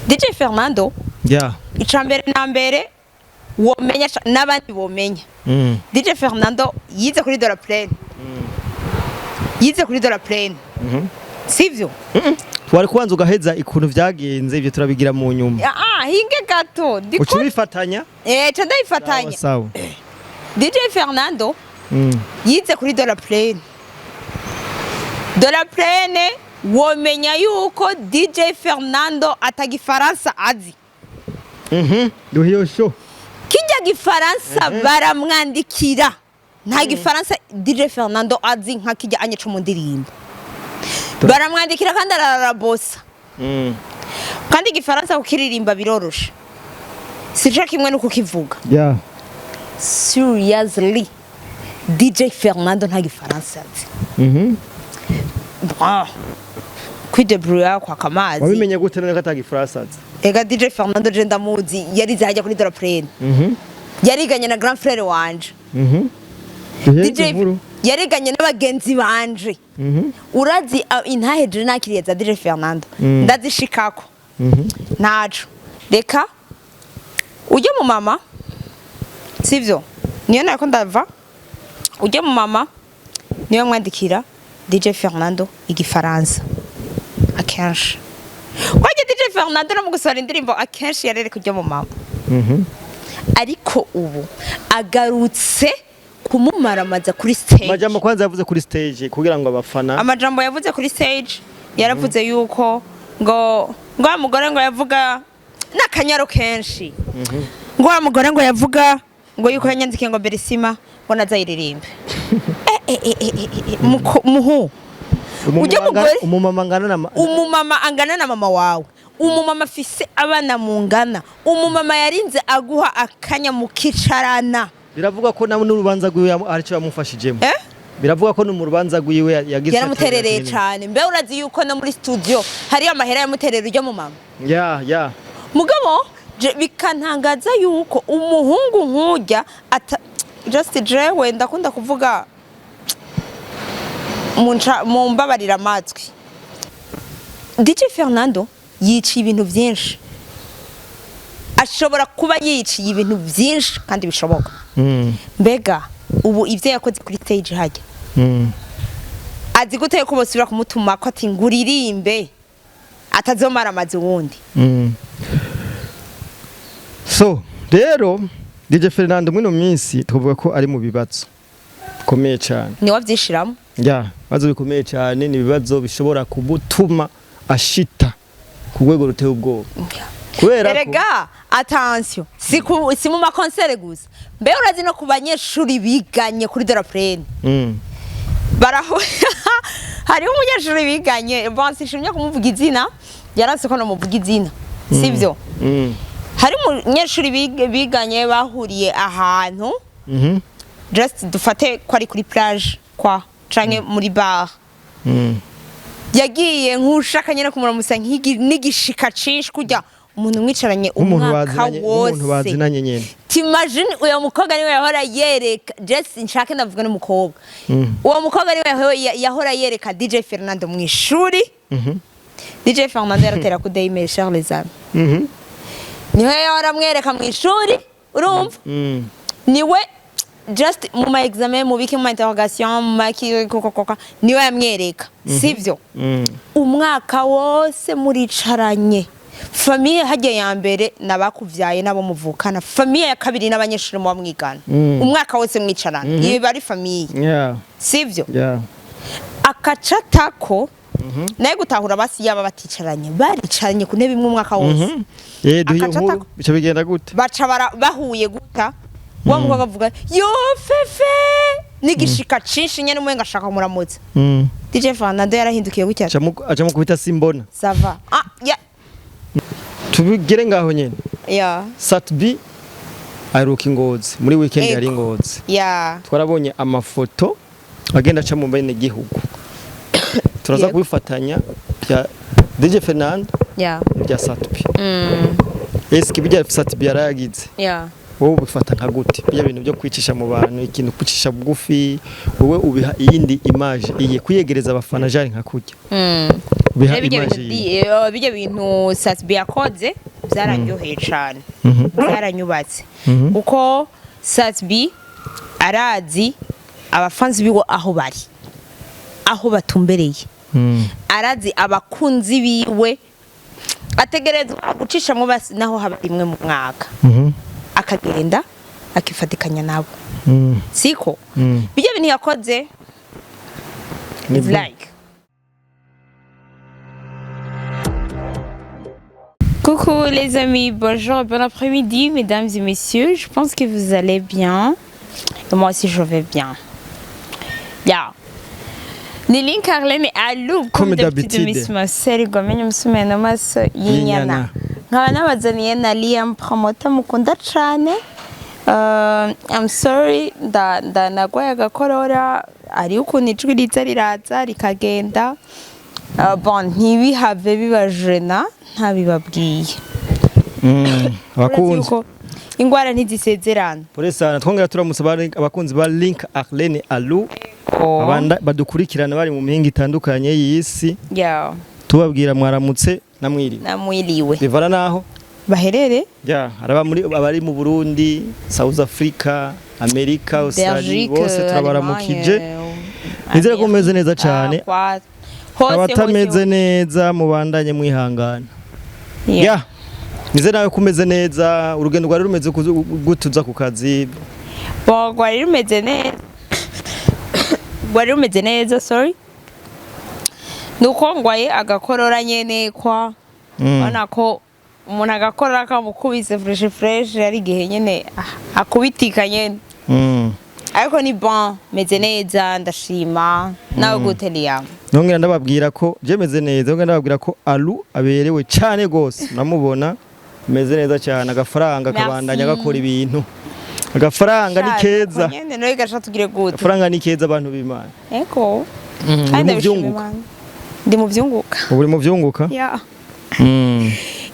DJ Fernando, ica mbere na mbere womenya n'abandi bomenya, DJ Fernando yize kuri De La Plaine, yize kuri De La Plaine, sivyo? Wari kubanza ugaheza ikuntu vyagenze, ivyo turabigira mu nyuma. Ah, hinge gato ndiko. Uca ubifatanya. Eh, ca ndabifatanya. Sawa. DJ Fernando yize kuri De La Plaine. De La Plaine, womenya yuko DJ Fernando atagifaransa azi. Duhe iyo show. Kijya gifaransa baramwandikira, nta gifaransa DJ Fernando azi nka kijya anyica mu ndirimbo. Baramwandikira kandi ararabosa. Kandi igifaransa kukiririmba biroroshe, sico kimwe no kukivuga. Seriously, DJ Fernando nta gifaransa azi. Bon, kwidebrouiller kwaka amazi. Wabimenye gute none ko atagifaransa azi? Ega DJ Fernando je ndamuzi, yarize hajya kuri De La Plaine. Yariganye na grand frère wanje. Duhe DJ inkuru. yariganye n'abagenzi banje. Urazi intahe je nakiriye za DJ Fernando, ndazishikako. Ntaco, reka ujye mu mama, sivyo? Niyo nariko ndava, ujye mu mama niyo mwandikira DJ Fernando igifaransa akenshi. Kwajya DJ Fernando no mu gusohora indirimbo akenshi yarereka ujya mu mama. Ariko ubu agarutse kumumaramaza kuri stage. Amajambo kwanza yavuze kuri stage kugira ngo abafana. Amajambo yavuze kuri stage, yaravuze yuko ngo wa mugore ngo yavuga n'akanyaro kenshi, ngo wa mugore ngo yavuga ngo yuko yanyandikiye ngo berisima ngo nazayiririmbe. Eh, eh, eh, eh, eh, muhu ujya mugore. Umumama angana na Umumama angana na mama wawe, umumama afise abana mungana, umumama yarinze aguha akanya mukicarana. Biravuga ko nawe n'urubanza rwiwe aricyo yamufashijemo. Eh? Biravuga ko no mu rubanza rwiwe yagize Yaramuterereye cyane. Mbe urazi yuko no muri studio hariyo amahera yamuterera ujya mu mama? Ya. Mugabo bikantangaza yuko umuhungu nk'ujya ata just jewe ndakunda kuvuga mumbabarira amatwi, DJ Fernando yiciye ibintu byinshi, ashobora kuba yiciye ibintu byinshi kandi bishoboka. Mbega ubu ibyo yakoze kuri stage hajya, azi gute ko bosubira kumutuma ko ati nguririmbe atazomara amazi wundi? So rero DJ Fernando mwino minsi twavuga ko ari mu bibazo bikomeye cyane. Niwe avyishiramo. Ya, ibibazo bikomeye cyane, ni ibibazo bishobora kumutuma ashita ku rwego ruteye ubwoba kubera ko Erega attention, si mu ma concert gusa, mbe urazi no ku banyeshuri biganye kuri De La Plaine? Baraho hariho umunyeshuri biganye, bon, sinshimye kumuvuga izina, yaranse ko namuvuga izina, sivyo? Hari umunyeshuri biganye, bahuriye ahantu, just dufate ko ari kuri plage kwa canke muri bar. Yagiye nk'ushaka nyine kumuramusa n'igishika cinshi, kurya umuntu mwicaranye nk'umuntu umwaka bazinanye, nk'umuntu wose. Bazinanye nyene. T'imagine, uyo mukobwa niwe yahora yereka, just nshake ndavuga n'umukobwa, uwo mukobwa niwe yahora yereka DJ Fernando mu ishuri. DJ Fernando yaratera ku mes chers les amis. Niwe yahora amwereka mu ishuri, urumva? Niwe just mu ma examen, mu biki, mu ma interrogation, mu ma koko, niwe yamwereka, sivyo? Umwaka wose muricaranye, famille hajya ya mbere nabakuvyaye nabo muvukana, famille ya kabiri n'abanyeshuri muba mwigana. Umwaka wose mwicarana, iyo bari famille, sivyo? Yeah. Akacatako naye gutahura basi yaba baticaranye, baricaranye ku ntebe imwe umwaka wose. Eh, duhe iyo Akacatako. nkuru, bica bigenda gute? Baca bahuye guta, wa mukobwa avuga yo fefe n'igishika cinshi nyene, umwenga ashaka kumuramutsa. DJ Fernando yarahindukiye gutya. Aca mukubita simbona. Ça va, ah ya. Tubigere ngaho nyene. Ya. Sat-B aheruka i Ngozi muri weekend, yari Ngozi. Twarabonye amafoto agenda aca mu bene gihugu, turaza kubifatanya bya DJ Fernando, bya Sat-B. Eske bijya Sat-B yarayagize? Ya. Wowe ubifata nka gute bya bintu byo kwicisha mu bantu, ikintu kwicisha bugufi? Wowe ubiha iyindi image iye kwiyegereza abafana jari nka kurya? Ubiha Rero bijya image bintu iye? Bijya bintu Sat-B yakoze byarandyoheye cane, byaranyubatse, kuko Sat-B arazi abafanzi biwe aho bari, aho batumbereye. Arazi abakunzi biwe, ategerezwa gucishamwo basi naho haba rimwe mu mwaka, akagenda akifatikanya nabo. Siko? Bijya bintu yakoze Ni is bon. like. Coucou les amis, bonjour, bon après-midi mesdames et messieurs, je pense que vous allez bien. Et moi aussi je vais bien. Yeah. Ni Link Arlene Alou Comme comme d'habitude. d'habitude. Miss Marcel Gomenye Musumeno maso y'inyana. Y'inyana. Nkaba nabazaniye na Liam Promoter mukunda cane. I'm sorry, nda nagwaye agakorora, ari ukuntu ijwi riza riraza rikagenda. Bon, ntibihave bibajena ntabibabwiye. Abakunzi Urazi yuko ingwara ntizisezerana. Pole sana, twongera turamutse abakunzi ba Link Arlene Alou abanda badukurikirana bari mu mihinga itandukanye y'isi, tubabwira mwaramutse namwiriwe. Namwiriwe. Bivana naho baherere. Ya, araba muri abari mu Burundi, South Africa, America, Australia, Belgique, bose turabaramukije. Allemagne, Nizere ko mumeze neza cane. Ah, hose, Abatameze hose. neza mubandanye mwihangana. Yeah. Ya. Nizere nawe ko umeze neza, urugendo rwari rumeze gute uza ku kazi? Bon, rwari rumeze neza, rwari rumeze neza, sorry, nuko ngwaye agakorora nyene kwa urabona ko umuntu agakorora kamukubise fresh fresh, ari igihe nyene akubitika nyene. Ariko ni bon, meze neza, ndashima. Nawe gute, Liam? Nongera ndababwira ko je meze neza, nongera ndababwira ko Alu aberewe cyane gose. Namubona meze neza cyane, agafaranga Merci. kabandanya gakora ibintu. Agafaranga ni keza. Nyene nawe gasha tugire gute? Agafaranga ni keza, abantu b'Imana. Eko. Uri Kandi mu ndabishima vyunguka. Imana. Ndi mu vyunguka. Ubu uri mu vyunguka? Yeah.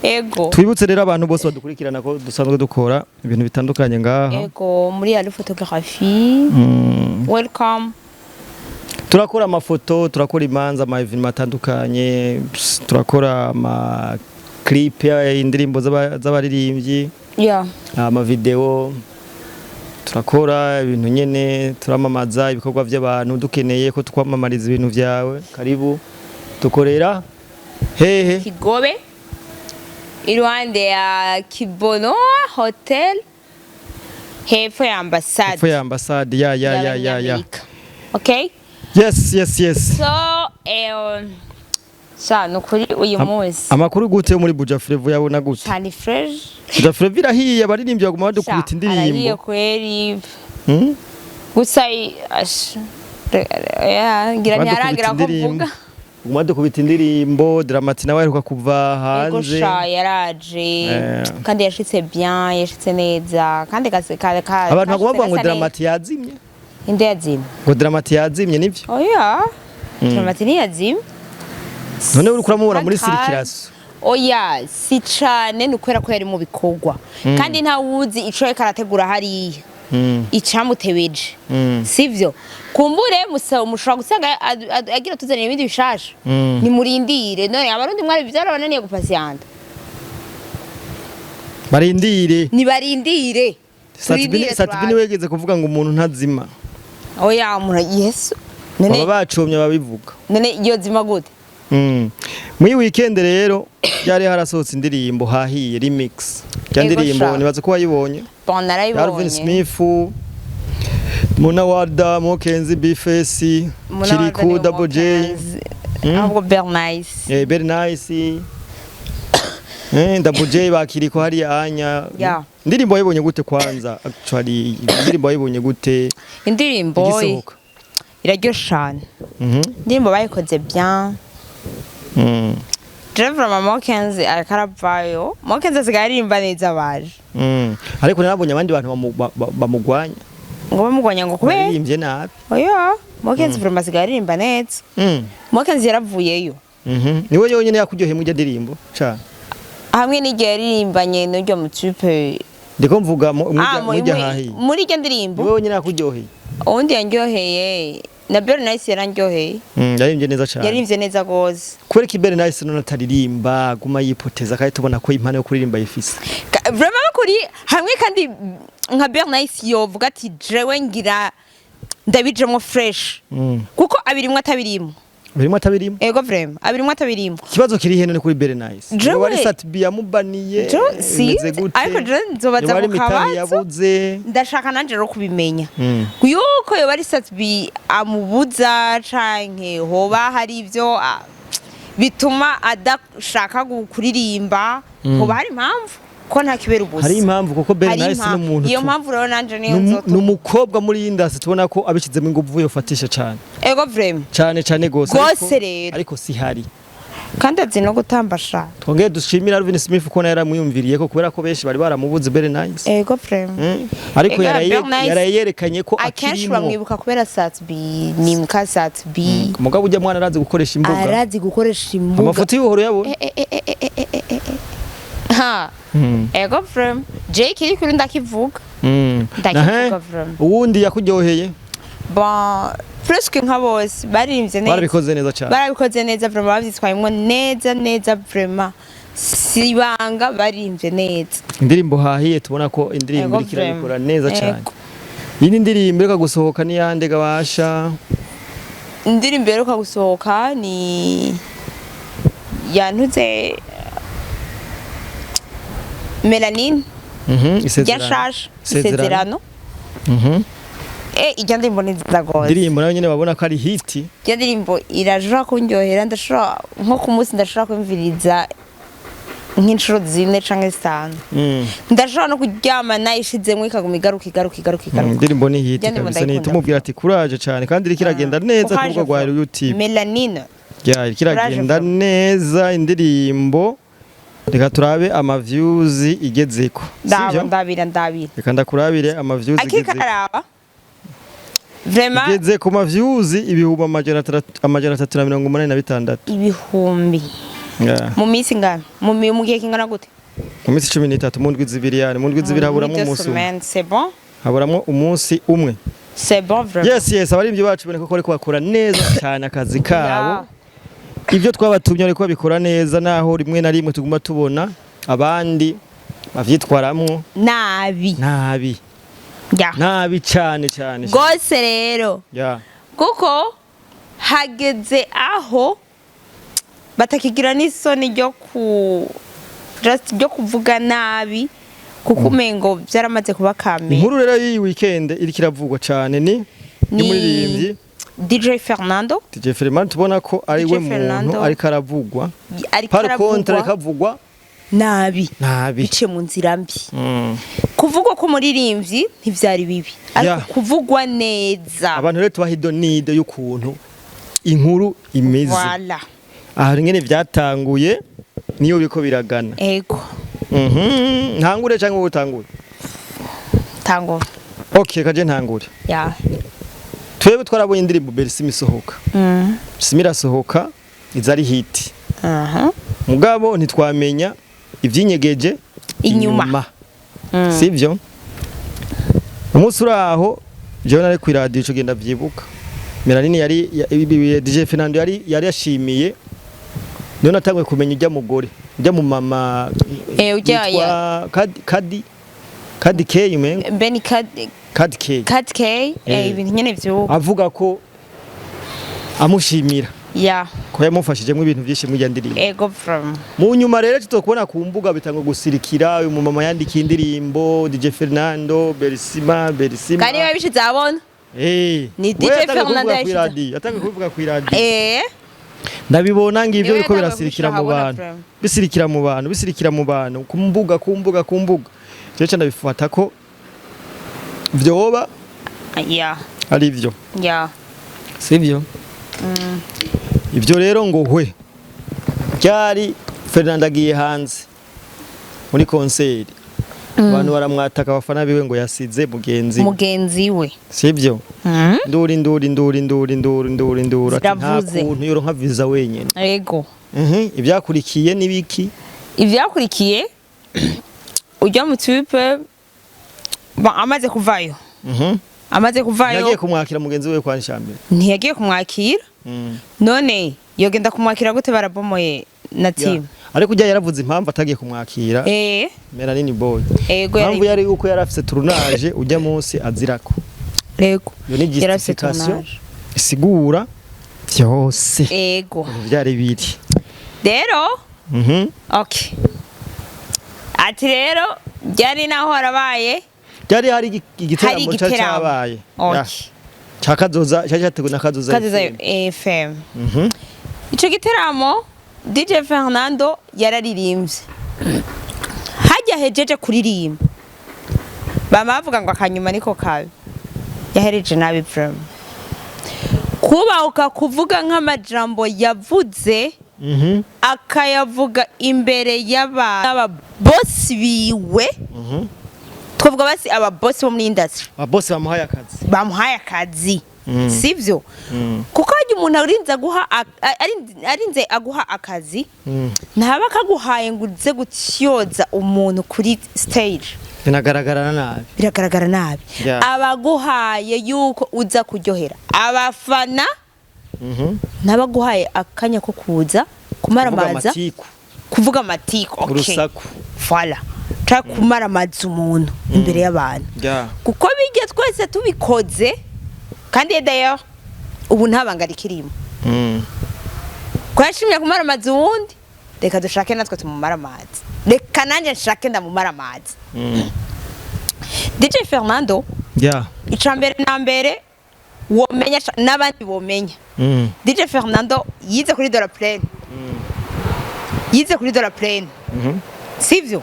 Ego. Twibutse rero abantu bose badukurikirana ko dusanzwe dukora ibintu bitandukanye ngaha. Ego, muri Alu Photography. Welcome. Turakora amafoto, turakora imanza, ama événements atandukanye, turakora ama clip y'indirimbo z'abaririmbyi, ama vidéo, turakora ibintu nyene, turamamaza ibikorwa by'abantu. Dukeneye ko twamamariza ibintu byawe, karibu. Dukorera hehe? Kigobe, iruhande ya Kibono Hotel, hepfo ya ambasade Hepfo ya ambasade ya. y'Abanyamerika. Okay. Yes. So sha nukuri uyu munsi Amakuru gute yo muri Buja Flavor, yabona gute? Cyane fresh. Buja Flavor irahiye, abaririmbyi baguma badukubita Sha, arahiye indirimbo. kweri. Gusa ya, ngira Badukubita ntiharagira ko indirimbo. mvuga. Baguma badukubita indirimbo. Dramati nawe aheruka kuva Ego. hanze. Sha, yaraje. Kandi yashitse bien, yashitse neza kandi Abantu baguma bavuga ngo kashitse gasa neza. Dramati yazimye. Inde yazimye? Ngo Dramati yazimye, nivyo? Oya, Dramati ntiyazimye. None uriko uramubona muri Akari. circulation? Oya, si cane, ni ukubera ko yari mu bikorwa kandi ntawuzi ico yariko arategura hariya, icamutebeje. Sivyo? Kumbure mushobora gusanga agira tuzanira ibindi bishasha. Nimurindire. None Abarundi mwari vyarabananiye gupasiyanta. Barindire. Nibarindire. Turindire. Sat-B Turabe. wegeze kuvuga ngo umuntu ntazima. Oya, umuntu Yesu none Baba bacomye babivuga. None yozima gute? Muri weekend rero byari harasohotse indirimbo Hahiye remix. Rya Ego. ndirimbo Sha. nibaza ko wayibonye. Bon, Alvin narayibonye. Smith, Muna Warda, Mokenzi, Bface, Muna Kirikou, Warda ni Double J, umukunzi. Ahubwo Bernice. Bernice. Double J bakiriko hariya anya. Yeah. Indirimbo wayibonye gute kwanza? Actually, indirimbo wayibonye gute? Indirimbo Igisohoka. iraryoshe cane. Indirimbo bayikoze bien. Jewe vraiment Mokenzi ariko aravayo. Mokenzi asigaye aririmba neza baje. Ariko narabonye abandi bantu bamugwanya. Ngo bamugwanya ngo kubera? Baririmbye nabi. Oya, Mokenzi vraiment asigaye aririmba neza. Mokenzi yaravuyeyo. Niwe yonyene yakuryoheye muri iryo ndirimbo cane? Hamwe n'igihe yaririmbanye n'uryo mutipe. Ndiko mvuga Ah, mujya hahiye. Muri iryo ndirimbo. Niwe wenyine yakuryoheye? Uwundi yanryoheye na Belle Nice yarandyoheye. Yaririmbye neza cyane. Yaririmbye neza gose. Kubera ko Belle Nice none ataririmba, guma yipoteza, kandi tubona ko impano yo kuririmba yifise. Vraiment kuri hamwe kandi nka Belle Nice yovuga ati jewe ngira ndabijemwo fresh, kuko abirimwo atabirimwo. Birimo atabirimo. Ego, vraiment abirimwo atabirimwo. Ikibazo kiri heno ni kuri Belle Nice. Jewe- Wari Sat-B yamubaniye? Jewe Bimeze sinzi, gute? ariko jewe nzobaza Yoba ari ku imitahe kabazo. yabuze? Ndashaka nanje rero kubimenya yuko yoba ari Sat-B amubuza canke hoba hari ibyo bituma adashaka kuririmba. Hoba hari impamvu ko nta kibera ubusa. Hari impamvu, kuko Belle Hari Nice impamvu. ni umuntu Iyo mpamvu rero nanje niyo ni nzotuma. umukobwa muri iyi industry tubona ko abishyizemo ingufu yofatisha cyane. Ego, vraiment. Cyane cyane gose. Gose rero. Ariko si hari. Kandi azi no gutamba sha. Twongere dushimira Alvin Smith ko nawe yaramwiyumviriye ko, kubera ko benshi bari baramubuze Belle Nice. Ego, vraiment. Ariko Ega, Belle Nice, yaraye yerekanye ko akenshi akirimo. bamwibuka kubera Sat-B, ni muka Sat-B. Mugabo ujya mwana arazi gukoresha imbuga. Arazi gukoresha imbuga. Amafoto y'ubuhoro yabona. Eh, eh, eh, eh, eh, eh, eh, eh, eh. Ha, ego, vraiment, je kiri kuri ndakivuga. Ndakivuga. Nahe, Vraiment. uwundi yakuryoheye? Bon, presque nka bose baririmbye neza. Barabikoze neza cyane. Barabikoze neza vraiment, bavyitwayemwo neza neza vraiment, si ibanga, baririmbye neza. Indirimbo hahiye, tubona ko indirimbo Ego, iriko irabikora vraiment. neza cyane. Ego. Iyi ni indirimbo iheruka gusohoka n'iyande gabasha? Indirimbo iheruka gusohoka ni yantuze Melanine. Irya Isezerano. nshasha. Isezerano. Isezerano. Irya ndirimbo ni nziza gose. Indirimbo nayo nyene babona ko ari hit. Irya ndirimbo irashobora kundyohera, ndashobora nko ku munsi ndashobora kumviriza nk'inshuro 4 canke 5. Ndashobora no kuryama nayishizemwo ikaguma igaruka, igaruka, igaruka, igaruka. Indirimbo ni hit Irya ndirimbo kabisa, ni ndayikunda. tumubwira ati courage cyane, kandi iriko iragenda neza ku Courage rubuga rwa bro. YouTube. Melanine. Ya, iriko iragenda Courage, bro. neza indirimbo. Reka turabe ama views igezeko. Ndaba. Sivyo? Ndabira, ndabira. Reka ndakurabire ama views igezeko. Akikaraba vraiment. Igeze ku ma views 386,000. Ibihumbi mu minsi ingana, mu gihe kingana gute? Mu minsi 13, mu ndwi 2, yani mu ndwi 2 haburamwo Muri deux umunsi umwe. semaines, c'est bon. Haburamwo umunsi umwe. C'est bon vraiment. Yes, abaririmbyi bacu boneka ko bariko bakora neza cyane akazi kabo. Ibyo twabatumye ariko babikora neza, naho rimwe na rimwe tuguma tubona abandi bavyitwaramwo Nabi. Nabi. Nabi cyane cyane. Gose rero. Kuko hageze aho batakigira n'isoni ryo ku just ryo kuvuga nabi, kuko umengo byaramaze kuba kamere. Inkuru rero y'iyi weekend iriko iravugwa cyane ni y'umuririmbyi DJ Fernando. DJ Fernando, tubona ko ari DJ we muntu Fernando. ariko aravugwa. Ariko Par contre ariko aravugwa avugwa nabi. Nabi. Biciye mu nzira mbi. Kuvugwa k'umuririmbyi ntivyari bibi, ariko kuvugwa neza. Abantu rero tubaha idonido y'ukuntu inkuru imeze. Voilà. Aha ingene vyatanguye niyo biriko biragana. Ego. Ntangure cyangwa wowe utangure? Tango. Okay, kaje ntangure. Twebwe twarabonye indirimbo Bersima isohoka. Sima irasohoka iza ari hit. Mugabo ntitwamenya ivyinyegeje inyuma. Sivyo? Umunsi uraho jewe nari ku radio, ico genda vyibuka. Melanine yari DJ Fernando yari yashimiye, niyo natanguye kumenya ujya mugore, ujya mu mama Ujya- yitwa Kadi K umengo. Beni Kad. Kadi K. Cat K. Ibintu nyene vyuko. Avuga ko amushimira ko yamufashijemo ibintu byinshi muri iyo ndirimbo. Ego from. Mu nyuma rero tutokubona ku mbuga bitangwa gusirikira, uyu mumama yandikiye indirimbo DJ Fernando Bersima Bersima. Kandi babishize abona. Ni We DJ yatanguye Fernando kubivuga yashize. kw'iradiyo, yatanguye kubivuga kw'iradiyo. Ndabibona ngibyo Niwe biriko yatanguye birasirikira mu kubishira bantu. ahabona. Bisirikira mu bantu, bisirikira mu bantu, ku mbuga, ku mbuga, ku mbuga. Jewe ca ndabifata ko vyoba ari vyo. Sivyo? Ivyo rero ngo hwe ryari Fernando agiye hanze muri concert, abantu baramwataka, abafana biwe, ngo yasize mugenzi we. Mugenzi we. Sivyo? Nduri nduri nduri nduri nduri nduri nduri, ati nta Ziravuze. kuntu yoronka visa wenyene. Ego. Ivyakurikiye nibiki? Ivyakurikiye ujya mu type Amaze kuvayo, amaze kuvayo, Yagiye kumwakira mugenzi we kwa Nshambere? Ntiyagiye kumwakira. None yogenda kumwakira gute barabomoye na team? Ariko ujya yaravuze impamvu atagiye kumwakira. Melanini Boy. Ego. Impamvu yari uko yari afise tournage ujya munsi azirako. Iyo ni Yari afise justification tournage. isigura vyose. Byari biri. Rero, okay, ati rero byari naho harabaye. Byari hari Hari igiteramo cyari igiteramo. cyabaye. Ya. Ca Kazoza, cyari cyateguwe na Kazoza Kazoza FM. FM. Ico giteramo DJ Fernando yararirimbye. Hajya hejeje kuririmba, bama bavuga ngo akanyuma niko kabi. Yahereje nabi vraiment. Kubahuka kuvuga nk'amajambo yavuze, akayavuga imbere y'ababosi biwe, twavuga basi ababosi bo muri industry. Ababosi bamuhaye akazi. Bamuhaye akazi, sivyo? Kuko hajya umuntu arinze aguha arinze aguha akazi, ntaba akaguhaye ngo uze gutyoza umuntu kuri stage. Binagaragara nabi. Biragaragara nabi. Abaguhaye yuko uza kuryohera abafana, ntabaguhaye akanya ko kuza Kuvuga kumaramaza. Amatiku. Kuvuga amatiku, okay. Urusaku. Voilà, canke kumaramaza umuntu imbere y'abantu, kuko bijya twese tubikoze. Kandi d'ailleurs ubu nta banga rikirimo. Ko yashimye kumaramaza uwundi, reka dushake natwe tumumaramaze, reka nanjye nshake ndamumaramaze. DJ Fernando, ica mbere na mbere womenya n'abandi bomenya, DJ Fernando yize kuri Dora Plane, yize kuri Dora Plane, sivyo?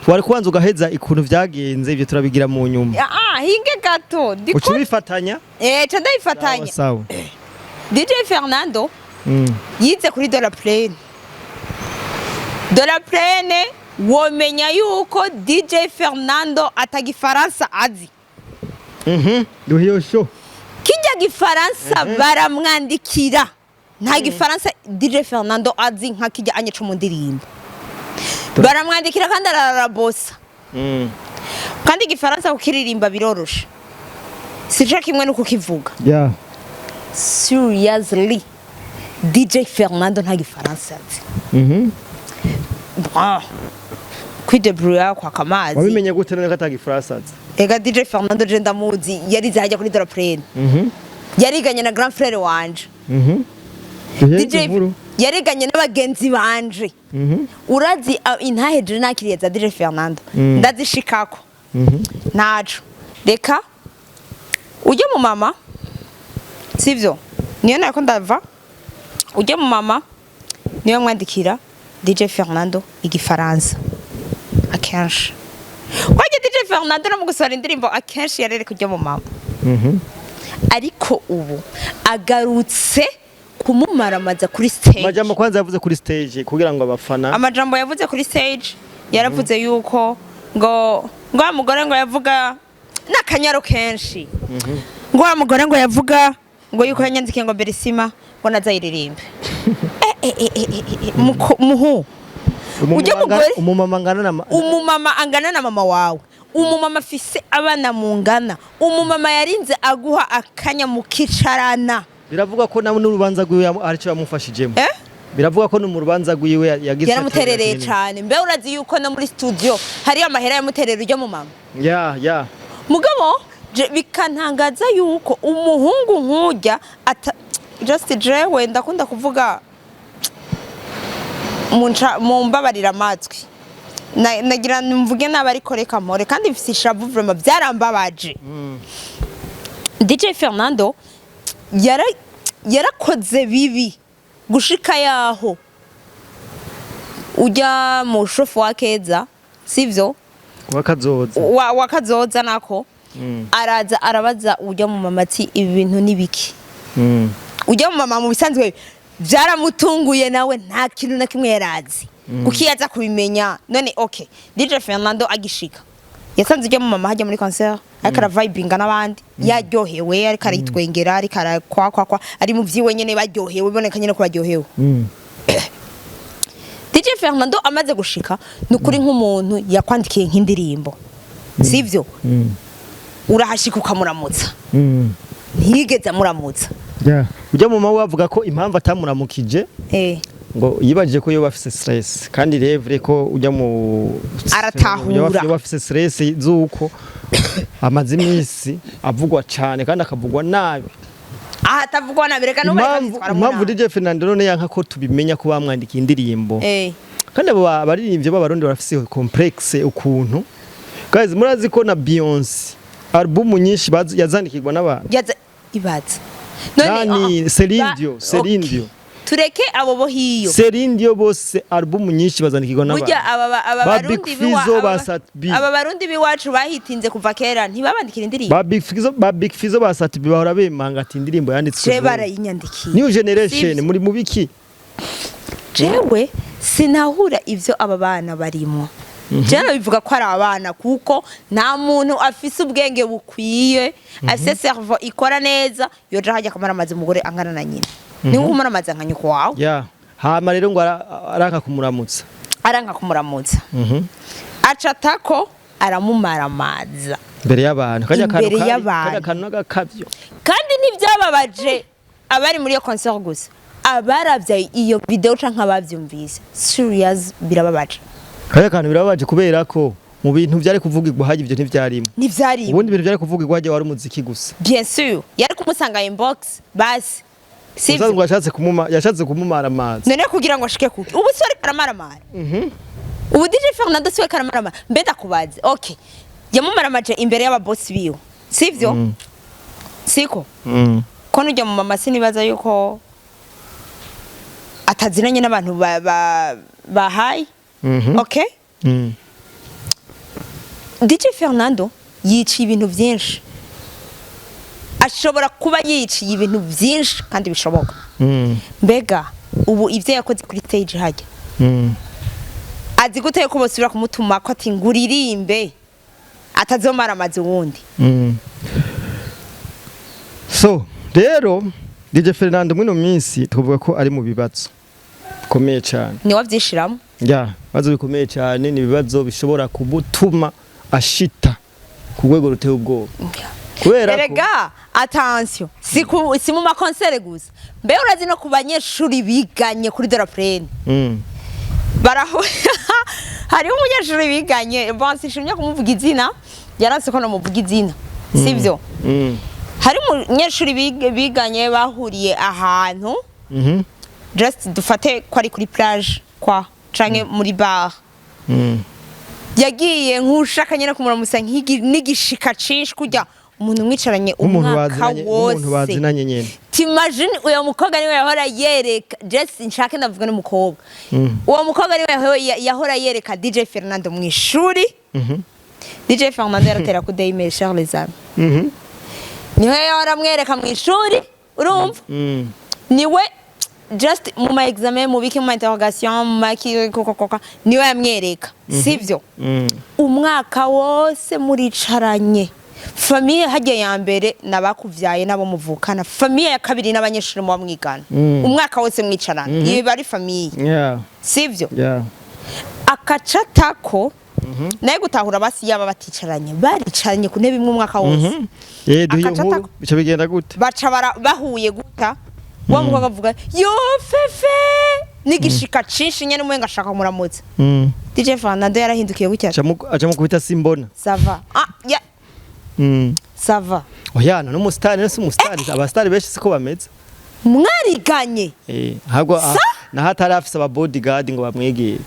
Wari kubanza ugaheza ikuntu vyagenze, ibyo turabigira mu nyuma. Ah, hinge gato ndiko. Uca ubifatanya. Eh, ca ndabifatanya. Sawa. DJ Fernando yize kuri Dora Plane. Dora Plane, womenya yuko DJ Fernando atagifaransa azi. Duhe iyo show. Kijya gifaransa baramwandikira. Nta gifaransa DJ Fernando azi nka kijya anyeca mu ndirimbo. Baramwandikira kandi ararabosa. Kandi igifaransa kukiririmba biroroshe, sico kimwe no kukivuga. Seriously, DJ Fernando nta gifaransa azi. Bon, kwidebrouiller kwaka amazi. Wabimenye gute none ko atagifaransa azi? Ega DJ Fernando je ndamuzi, yarize hajya kuri Dora Plane. Yariganye na grand frère wanje. Duhe DJ inkuru. yariganye n'abagenzi banje. Urazi intahe je nakiriye za DJ Fernando, ndazishikako. Ntaco, reka ujye mu mama, sivyo? Niyo nariko ndava. Ujye mu mama niyo mwandikira DJ Fernando igifaransa akenshi. Wajya DJ Fernando no mu gusohora indirimbo akenshi yarereka ujya mu mama, ariko ubu agarutse kumumaramaza kuri stage. Amajambo kwanza yavuze kuri stage kugira ngo abafana. Amajambo yavuze kuri stage, yaravuze yuko ngo wa mugore ngo yavuga n'akanyaro kenshi, ngo wa mugore ngo yavuga ngo yuko yanyandikiye ngo Berisima ngo nazayiririmbe. Eh, eh, eh, eh, eh, muhu ujya mugore. Umumama angana na Umumama angana na mama wawe, umumama afise abana mungana, umumama yarinze aguha akanya mukicarana. Biravuga ko nawe n'urubanza rwiwe aricyo yamufashijemo. Eh? Biravuga ko no mu rubanza rwiwe yagize Yaramuterereye cyane. Mbe urazi yuko no muri studio hari amahera yamuterera ujya mu mama? Ya. Mugabo bikantangaza yuko umuhungu nk'ujya ata just jewe ndakunda kuvuga mumbabarira amatwi. Nagira mvuge nabi, ariko reka mpore kandi mfise ishavu vraiment, byarambabaje. DJ Fernando yarakoze bibi gushika yaho ujya mu shofu wa Keza, sivyo? Wakazoza. Wa Kazoza nako. Araza arabaza ujya mu mama ati: "Ibi bintu ni biki?" Ujya mu mama mu bisanzwe byaramutunguye, nawe nta kintu na kimwe yarazi, kuko iyo aza kubimenya none. Okay, DJ Fernando agishika yasanze ujya mu mama hajya muri concert, ariko aravibinga n'abandi, yaryohewe, ariko aritwengera, ariko arakwa kwa kwa, ari mu vyiwe nyene, baryohewe, biboneka nyene ko baryohewe. DJ Fernando amaze gushika, ni ukuri nk'umuntu yakwandikiye nk'indirimbo. Sivyo? Urahashika ukamuramutsa. Ntiyigeze amuramutsa. Yeah. Ujya mu mawe avuga ko impamvu atamuramukije ngo yibajije ko yoba afise stress, kandi revre ko ujya mu Aratahura. Yoba afise stress z'uko amaze iminsi avugwa cyane kandi akavugwa nabi. Aha atavugwa nabi, reka n'ubu reka Impamvu bitwara mu impamvu nama. DJ Fernando none yanka ko tubimenya ko bamwandikiye indirimbo, kandi abo baririmbyi b'Abarundi barafise complexe ukuntu. Guys, murazi ko na Beyonce album nyinshi yazandikirwa n'abantu. Ibaza. Nani, Celine Dion, Celine Dion. Tureke abo bo hiyo. Celine Dion, bose album nyinshi bazandikirwa n'abantu. Burya aba Ba Barundi Big Fizzo, ba Sat-B. aba Barundi biwacu bahitinze kuva kera, ntibabandikira indirimbo. Ba Big Fizzo, ba Sat-B bahora bemanga ati indirimbo yanditswe Je vuba. barayinyandikiye. New generation Sivyo. muri mubiki? Jewe sinahura ivyo aba bana barimwo. Jewe bivuga ko ari abana kuko nta muntu afise ubwenge bukwiye, afise cerveau ikora neza, yoja hajya akamara amazi umugore angana na nyina. Ni nko kumara amazi nka nyoko wawe. Ya, hama rero ngo aranka kumuramutsa. Aranka kumuramutsa. Aca atako aramumaramaza. Imbere y'abantu, kajya kantu Imbere y'abantu. Kajya kantu n'agakavyo. Kandi ntibyababaje abari muri iyo concert gusa, abaravye iyo video canke abavyumvise, serious, birababaje. Kajya kantu birababaje kubera ko mu bintu byari kuvugirwa hajya ivyo ntivyarimo. Ntivyari. Ubundi ibintu byari kuvugirwa hajya wari umuziki gusa. Bien sûr, yari kumusanga inbox basi, sivyo? Usanzwe yashatse kumumara amazi. None kugira ngo ashike kuki? Ubu si ariko aramaramara? Ubu DJ Fernando siwe karamaramara? Mbe ndakubaze, okay, yamumaramaje imbere y'ababosi biwe, sivyo? Siko? Ko nujya mu mama sinibaza yuko atazinanye n'abantu bahaye. Okay. DJ Fernando yiciye ibintu byinshi, ashobora kuba yiciye ibintu byinshi kandi bishoboka. Mbega ubu ibyo yakoze kuri stage hajya, azi gute ko bosubira kumutuma ko ati nguririmbe atazomara amazi wundi? So rero DJ Fernando mwino minsi twavuga ko ari mu bibazo bikomeye cyane. Niwe avyishiramo. Ya, ibibazo bikomeye cyane, ni ibibazo bishobora kumutuma ashita ku rwego ruteye ubwoba kubera ko Erega attention, si mu ma concert gusa, mbe urazi no ku banyeshuri biganye kuri de la Plaine? Baraho hariho umunyeshuri biganye, bon, sinshimye kumuvuga izina, yaranse ko namuvuga izina, sivyo? Hari umunyeshuri biganye, bahuriye ahantu, just dufate ko ari kuri plage kwa canke muri bar. Yagiye nk'ushaka nyine kumuramusa n'igishika cinshi, kurya umuntu mwicaranye nk'umuntu umwaka bazinanye, nk'umuntu wose. Bazinanye nyene. T'imagine, uyo mukobwa niwe yahora yereka, just nshake ndavuga n'umukobwa, uwo mukobwa niwe yahora yereka DJ Fernando mu ishuri. DJ Fernando yaratera ku mes chers les amis. Niwe yahora amwereka mu ishuri, urumva? Niwe just mu ma examen, mu biki, mu ma interrogation, mu ma ki koko koko, niwe yamwereka, sivyo? Umwaka wose muricaranye, famille hajya ya mbere nabakuvyaye nabo muvukana, famille ya kabiri n'abanyeshuri muba mwigana. Umwaka wose mwicarana, iyo biba ari famille, sivyo? Yeah. Akacatako naye gutahura basi yaba baticaranye, baricaranye ku ntebe imwe umwaka wose. Eh, duhe iyo Akaca nkuru, bica bigenda gute? Baca bahuye guta, wa mukobwa avuga yo fefe n'igishika cinshi nyene, umenga ashaka kumuramutsa. DJ Fernando yarahindukiye gutya. Aca mukubita simbona. Ça va, ah ya. Ça va. Oya, no n'umusitari, no si umusitari, abasitari benshi siko bameze. Mwariganye. Eh, ahubwo Sa? naho atari afise aba bodyguard ngo bamwegere.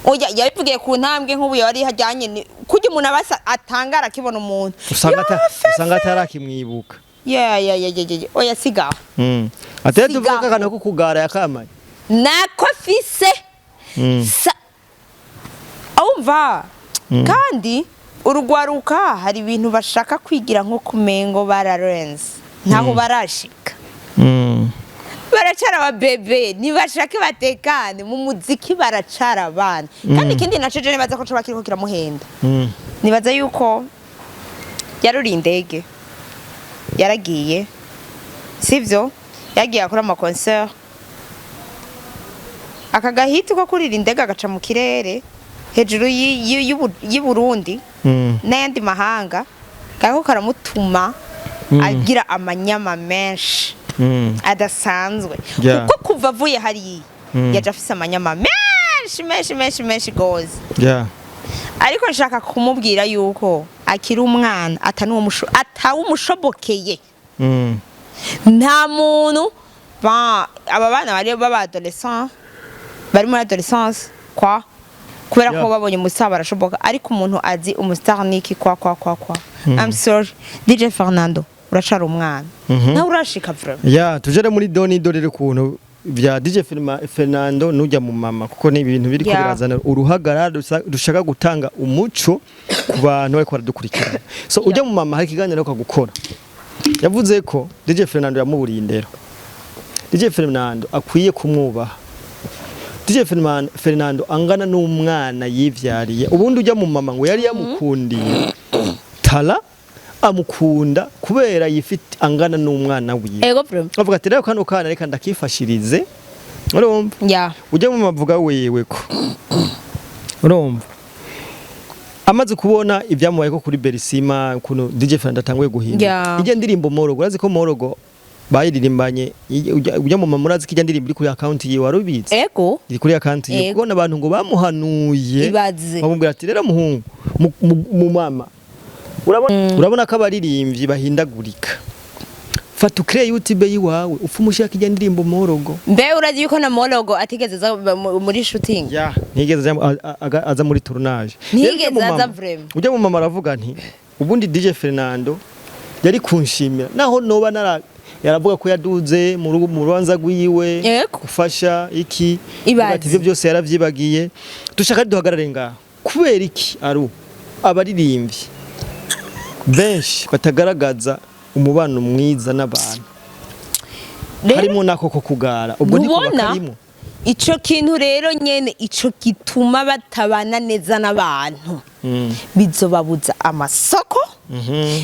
Oya, yabivugiye ku ntambwe nk'ubu yari hajyanye kurya umuntu abasa atangara akibona umuntu. Usanga Yo, Fefe! Usanga atarakimwibuka. Ya ya ya ya ya, oya, sigaho. Ateye tuvuga Sigaho. ko akantu ko kugara yakamaye. Nako afise. Awumva kandi urugwaruka hari ibintu bashaka kwigira nko kumengo bararenze, ntaho barashika. Baracara ababebe, ntibashake batekane mu muziki, baracara abana. Kandi ikindi naco je nibaza ko coba kiriko kiramuhenda, nibaza yuko yaruriye indege, yaragiye, sivyo? Yagiye akora ama concert, aka gahiti ko kurira indege agaca mu kirere hejuru y'i Burundi. N'ayandi mahanga kariko karamutuma agira amanyama menshi adasanzwe, kuko kuva avuye hariya yaje afise amanyama menshi menshi menshi menshi gose. Ariko nshaka kumubwira yuko akiri umwana, atawumushobokeye. Nta muntu aba bana bari baba adolescent, bari muri adolescence kwa kubera ko babonye umustar barashoboka, ariko umuntu azi umustar niki kwa kwa kwa kwa. I'm sorry, DJ Fernando, uracari umwana, nawe urashika vraiment. Ya, tujere muri doni dorere ukuntu vya DJ Fernando nujya mu mama, kuko ni ibintu biriko birazana uruhagara rushaka gutanga umuco ku bantu bariko baradukurikirana. So ujya mu mama hari ikiganiro ko gukora, yavuze ko DJ Fernando yamuburiye indero, DJ Fernando akwiye kumwubaha, DJ Fernando angana n'umwana yivyariye. Ubundi ujya mu mama ngo yari yamukundiye tala, amukunda kubera yifite angana n'umwana wiwe. Ego vraiment. Avuga ati: "Rero kano kana reka ndakifashirize." Urumva, ujya mu mavuga wewe ko urumva amaze kubona ibyamubaye ko kuri Berisima, ukuntu DJ Fernando atanguye guhinduka. Ijya ndirimbo Morogo, urazi ko Morogo bayiririmbanye, ujya mu mama, urazi ko ijya ndirimbo iri kuri account yiwe? Wari ubizi? Ego. Iri kuri account yiwe. Ego. Kuko n'abantu ngo bamuhanuye, Ibaze. bamubwira ati: "Rero muhungu, mu mama, urabona ko abaririmbyi bahindagurika, fata ukire YouTube yiwawe upfa umushaka ijya ndirimbo Morogo." Mbe urazi yuko na Mologo atigeze aza muri shooting? Ya, ntiyigeze aza muri tournage. Ntiyigeze Rero ujya mu aza mama- vraiment. Ujya mu mama aravuga nti: "Ubundi DJ Fernando yari kunshimira naho noba nara." Yaravuga ko yaduze mu rubanza rwiwe gufasha iki. Ibaze. Avuga ati ivyo byose yaravyibagiye. Dushaka duhagarare ngaho. Kubera iki aru abaririmbyi benshi batagaragaza umubano mwiza n'abantu, Rero harimo nako ko kugara? Ubwo ntikuba ntubona karimo. Ico kintu rero nyene, ico gituma batabana neza n'abantu, bizobabuza amasoko,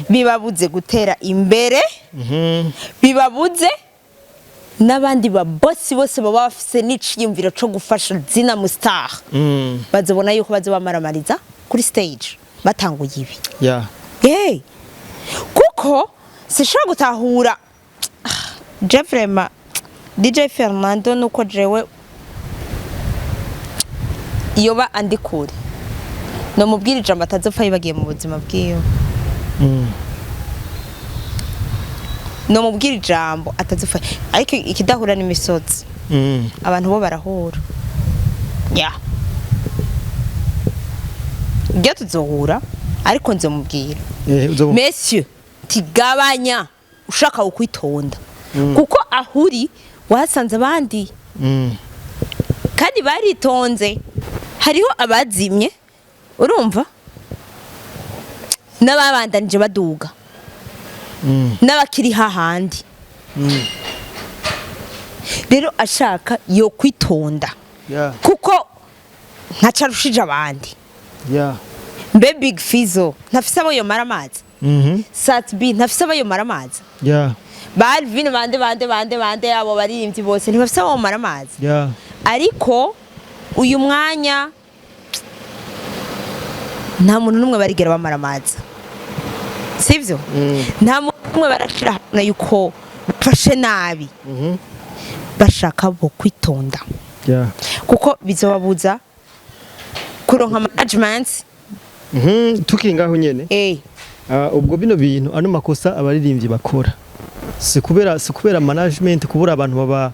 bibabuze gutera imbere, bibabuze n'abandi babosi bose baba bafise n'iciyumviro co gufasha zina mu star. Bazobona yuko bazobamaramariza kuri stage batanguye ibi. Hey, kuko sinshobora gutahura je vraiment DJ Fernando, nuko jewe yoba andi kure nomubwira ijambo atazopfa yibagiye mu buzima bwiwe. Nomubwira ijambo atazopfa, ariko ikidahura n'imisozi, abantu bo barahura. Ya, ibyo tuzohura, ariko nzomubwira: "Monsieur, tigabanya, ushaka ukwitonda, kuko ahuri wahasanze abandi kandi baritonze." Hariho abazimye, urumva, n'ababandanije baduga, n'abakiri hahandi. Rero ashaka yo kwitonda, kuko ntaco arushije abandi. Mbe Big Fizzo ntafise abo yomara amazi? Sat B ntafise abo yomara amazi? Ba Alvin, bande bande bande bande, abo baririmbyi bose ntibafise abo bamara amazi? Ariko uyu mwanya nta muntu n'umwe barigera bamara amazi, sivyo? Nta muntu n'umwe barashira hamwe yuko bafashe nabi. Bashaka bo kwitonda, kuko bizobabuza kuronka management. Tukiri ngaho nyene, ubwo bino bintu, ano makosa abaririmbyi bakora, si kubera management, kubura abantu baba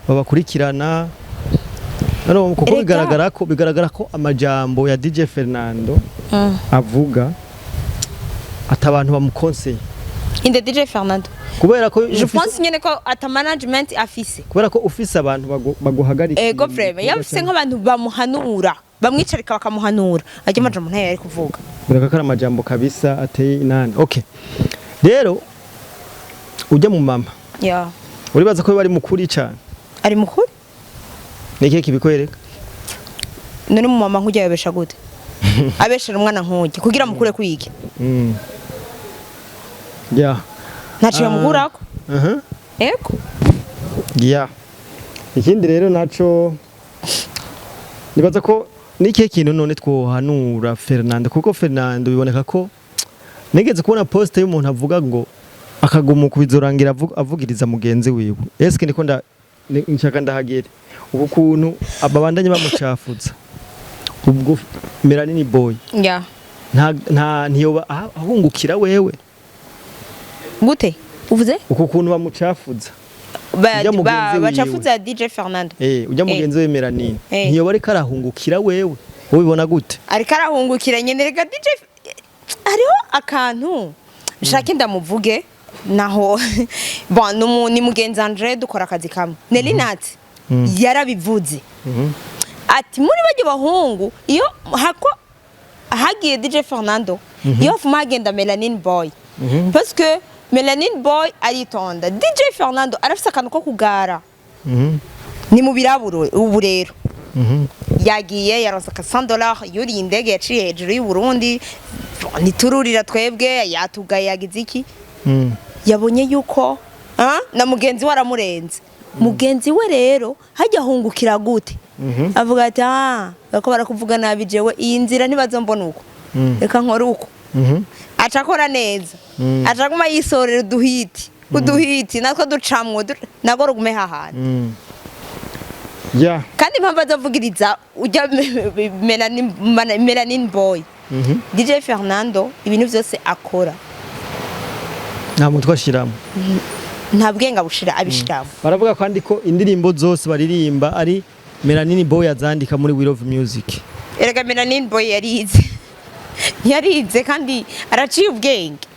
babakurikirana? Ano, kuko Erega. bigaragara ko amajambo ya DJ Fernando avuga ati abantu bamukonseye. Inde DJ Fernando? Kubera ko Je pense nyene ko ata management afise. Kubera ko ufise abantu baguhagarika. Ego vraiment, yafise nk'abantu bamuhanura, bamwicarika bakamuhanura, ajya amajambo ntayo yari kuvuga. Ureka ko ari amajambo kabisa ateye inani. Okay, rero ujya mu mama, uribaza ko bari mukuri cyane? Ari mukuru. Ni ikihe kibikwereka? None mu mama nk'ujya yabesha gute? Abeshera umwana nk'ujya kugira mukure kwiki? Ntaco yamukurako. Ego. Ya, ikindi rero naco nibaza ko Ni ikihe kintu none twohanura Fernando? Kuko Fernando biboneka ko nigeze kubona post y'umuntu avuga ngo akaguma kubizorangira avugiriza mugenzi wiwe. Eske ndiko nshaka ndahagere ubu kuntu ababandanye bamucafuza, ubwo Melanini Boy nta ntiyoba ahungukira wewe? Gute uvuze? Uku kuntu bamucafuza. Ujya mugenzi wiwe. Bacafuza DJ Fernando. Ujya mugenzi we Melanini ntiyoba ariko arahungukira wewe? Wowe ubibona gute? Ariko arahungukira nyene. Reka, DJ hariho akantu nshake ndamuvuge naho. Bon, ni mugenzi Andre, dukora akazi kamwe. Nelinat yarabivuze ati muri bajya bahungu, iyo hako hagiye DJ Fernando, iyo hafuma hagenda Melanin Boy, parce que Melanin Boy aritonda, DJ Fernando arafise akantu ko kugara. Ni mu biraburo ubu rero. Yagiye yaronse aka $100, yuriye indege yaciye hejuru y'u Burundi, ntitururira twebwe, yatugaye, yagize iki. Yabonye yuko na mugenzi we aramurenze. Mugenzi we rero hajya ahungukira gute? Avuga ati: "Ah, bako barakuvuga nabi, jewe iyi nzira ntibazombona uko. Reka nkore uko." Aca akora neza. Aca aguma yisorera uduhiti uduhiti, natwo ducamwo nago rugume hahandi. Kandi impamvu azavugiriza ujya Melanin Boy, DJ Fernando ibintu byose akora nta mutwe ashiramo. Nta bwenge abushira, abishiramo. Baravuga kandi ko indirimbo zose baririmba ari Melanini Boy azandika muri We Love Music. Erega Melanin Boy yarize, yarize kandi araciye ubwenge.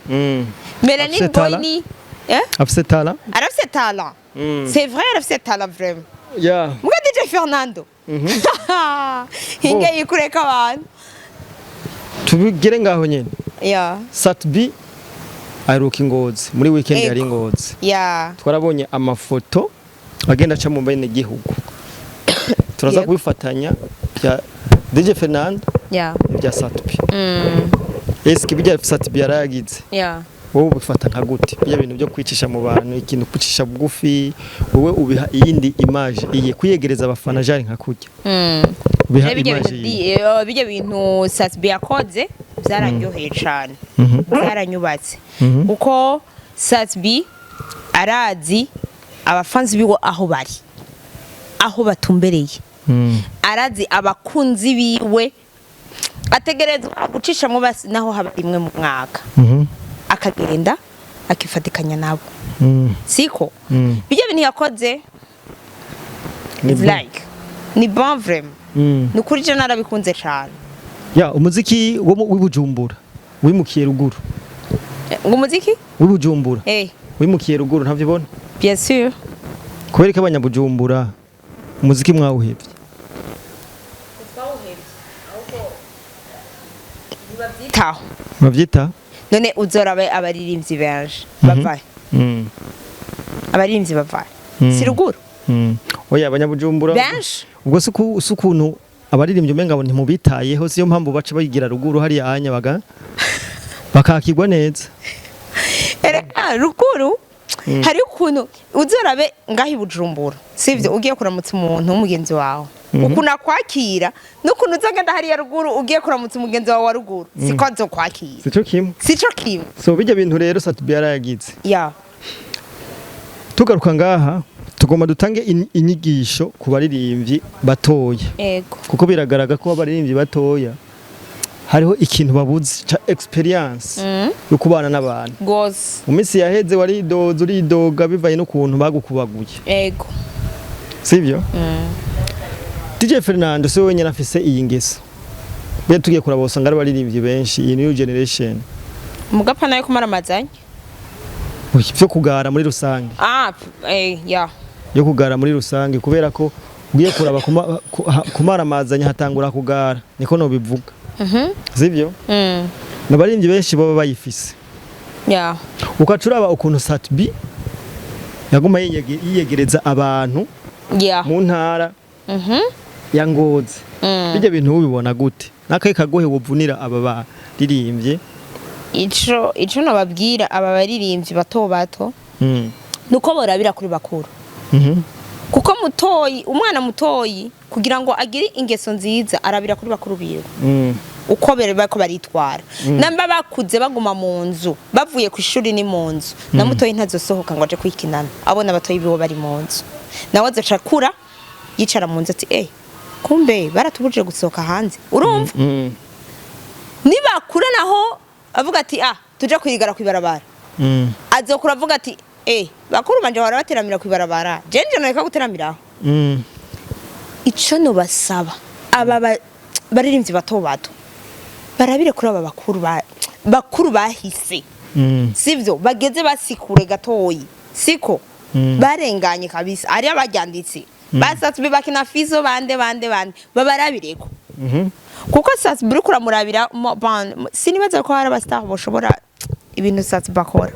Melanin Afise Boy talent? ni eh? Afise talent. Arafise talent. C'est vrai, arafise talent vraiment. Muga DJ Fernando hinge yikureka abantu. Tubigere ngaho nyene. Sat-B aheruka i Ngozi muri weekend. Ego. Yari i Ngozi. Twarabonye amafoto agenda aca mu bene gihugu, turaza kubifatanya bya DJ Fernando n'ibya Sat-B. Eske bijya Sat-B yarayagize, wowe ubifata nka gute? Bijya bintu byo kwicisha mu bantu, ikintu kwicisha bugufi, wowe ubiha iyindi image iye kwiyegereza abafana jari nka kurya? Ubiha Bijya image bintu iye? Bijya bintu Sat-B yakoze byararyoheye cane. Byaranyubatse. Kuko Sat-B arazi abafanzi biwe aho bari, aho batumbereye. Arazi abakunzi biwe, ategerezwa gucishamwo basi naho haba rimwe mu mwaka, akagenda akifatikanya nabo. Siko? Bijya bintu yakoze Ni is bon. like ni bon vraiment. Ni ukuri, je narabikunze cane. Ya, umuziki wo w'i Bujumbura wimukiye ruguru. Ngo umuziki? W'i Bujumbura wimukiye ruguru, ntavyo ubona? Bien sûr. Kubera ko abanyabujumbura umuziki mwawuhevye? Twawuhevye ahubwo ntibavyitaho. Bavyita? None uzoraba abaririmbyi benshi bavahe? Abaririmbyi bavahe? Si ruguru? Oya, abanyabujumbura benshi. Ubwo si ukuntu abaririmbyi umenga ngo ntimubitayeho, siyo mpamvu baca bayigira ruguru hariya anya baga bakakirwa neza? Erega ruguru hari ukuntu uzorabe ngaho i Bujumbura, sivyo? Ugiye kuramutsa umuntu w'umugenzi wawe, ukuntu akwakira n'ukuntu uzagenda hariya ruguru ugiye kuramutsa umugenzi wawe wa ruguru, siko azokwakira. Sico kimwe. Sico kimwe. So bijya bintu rero Sat-B yarayagize. Tugaruka ngaha, tugomba dutange inyigisho ku baririmbyi batoya, kuko biragaragara ko abaririmbyi batoya hariho ikintu babuze ca experience yo kubana n'abantu. Gose. Mu minsi yaheze waridoza, uridoga bivaye n'ukuntu bagukubaguye. Sivyo? DJ Fernando si we wenyine afise iyi ngeso. Bwe tugiye kuraba usanga ari abaririmbyi benshi, iyi new generation. Mugapfa nayo kumaramazanya. Oya, vyo kugara muri rusange. Ah, ya. Yo kugara muri rusange, kubera ko ugiye kuraba kumaramazanya hatangura kugara, niko nobivuga. Sivyo? N'abaririmbyi benshi baba bayifise. Ukaca uraba ukuntu Sat-B yaguma yiyegereza abantu mu ntara ya Ngozi. Bijya bintu ubibona gute? Nakaye kagohe wovunira aba baririmbye? Ico nababwira aba baririmbyi bato bato nuko borabira kuri bakuru. Kuko mutoyi, umwana mutoyi kugira ngo agire ingeso nziza, arabira kuri bakuru biwe uko bere bariko baritwara. Namba bakuze baguma mu nzu, bavuye ku ishuri ni mu nzu, na mutoyi ntazosohoka ngo aje kwikinana abona abatoyi biwe bari mu nzu. Nawe azoca akura yicara mu nzu ati: "Eh, kumbe baratubujije gusohoka hanze." Urumva, nibakura naho avuga ati: "Ah, tuje kwigara kwibarabara." Azokura avuga ati: "Eh, bakuru banje bahora bateramira kwibarabara, jenje noreka guteramiraho." Ico nobasaba, aba baririmbyi bato bato, barabire kuri aba bakuru, bakuru bahise, sivyo? Bageze basikure gatoyi, siko? Barenganye kabisa. Ari abaryanditse basatse bakina Fizo, bande bande bande, babarabireko, kuko Sat-B uriko uramurabira sinibaza ko hari aba star boshobora ibintu Sat-B bakora,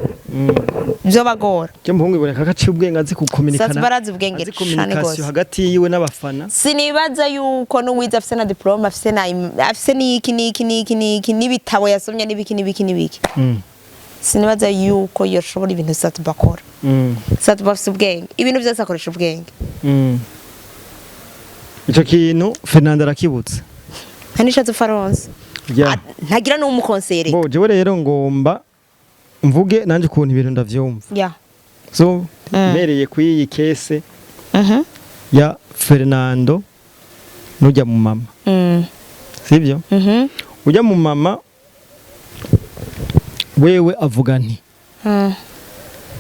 byo bagora. Cyo muhungu iboneka ko aciye ubwenge, azi kukominikana. Sat-B arazi ubwenge azi cane communication gose. Hagati yiwe n'abafana. Sinibaza yuko n'uwize afise na diplôme, afise na afise n'iki n'iki n'iki n'iki n'ibitabo yasomye n'ibiki n'ibiki n'ibiki, sinibaza yuko yoshobora ibintu Sat-B akora. Sat-B afise ubwenge, ibintu byose akoresha ubwenge. Ico kintu Fernando arakibutse. Nta n'ishatsi faronse. Ntagira n'umukonsere. Bo jewe rero ngomba mvuge nanje ukuntu ibintu ndavyumva. So mpereye kuri iyi case ya Fernando nujya mu mama, sivyo? Mhm. Ujya mu mama wewe avuga nti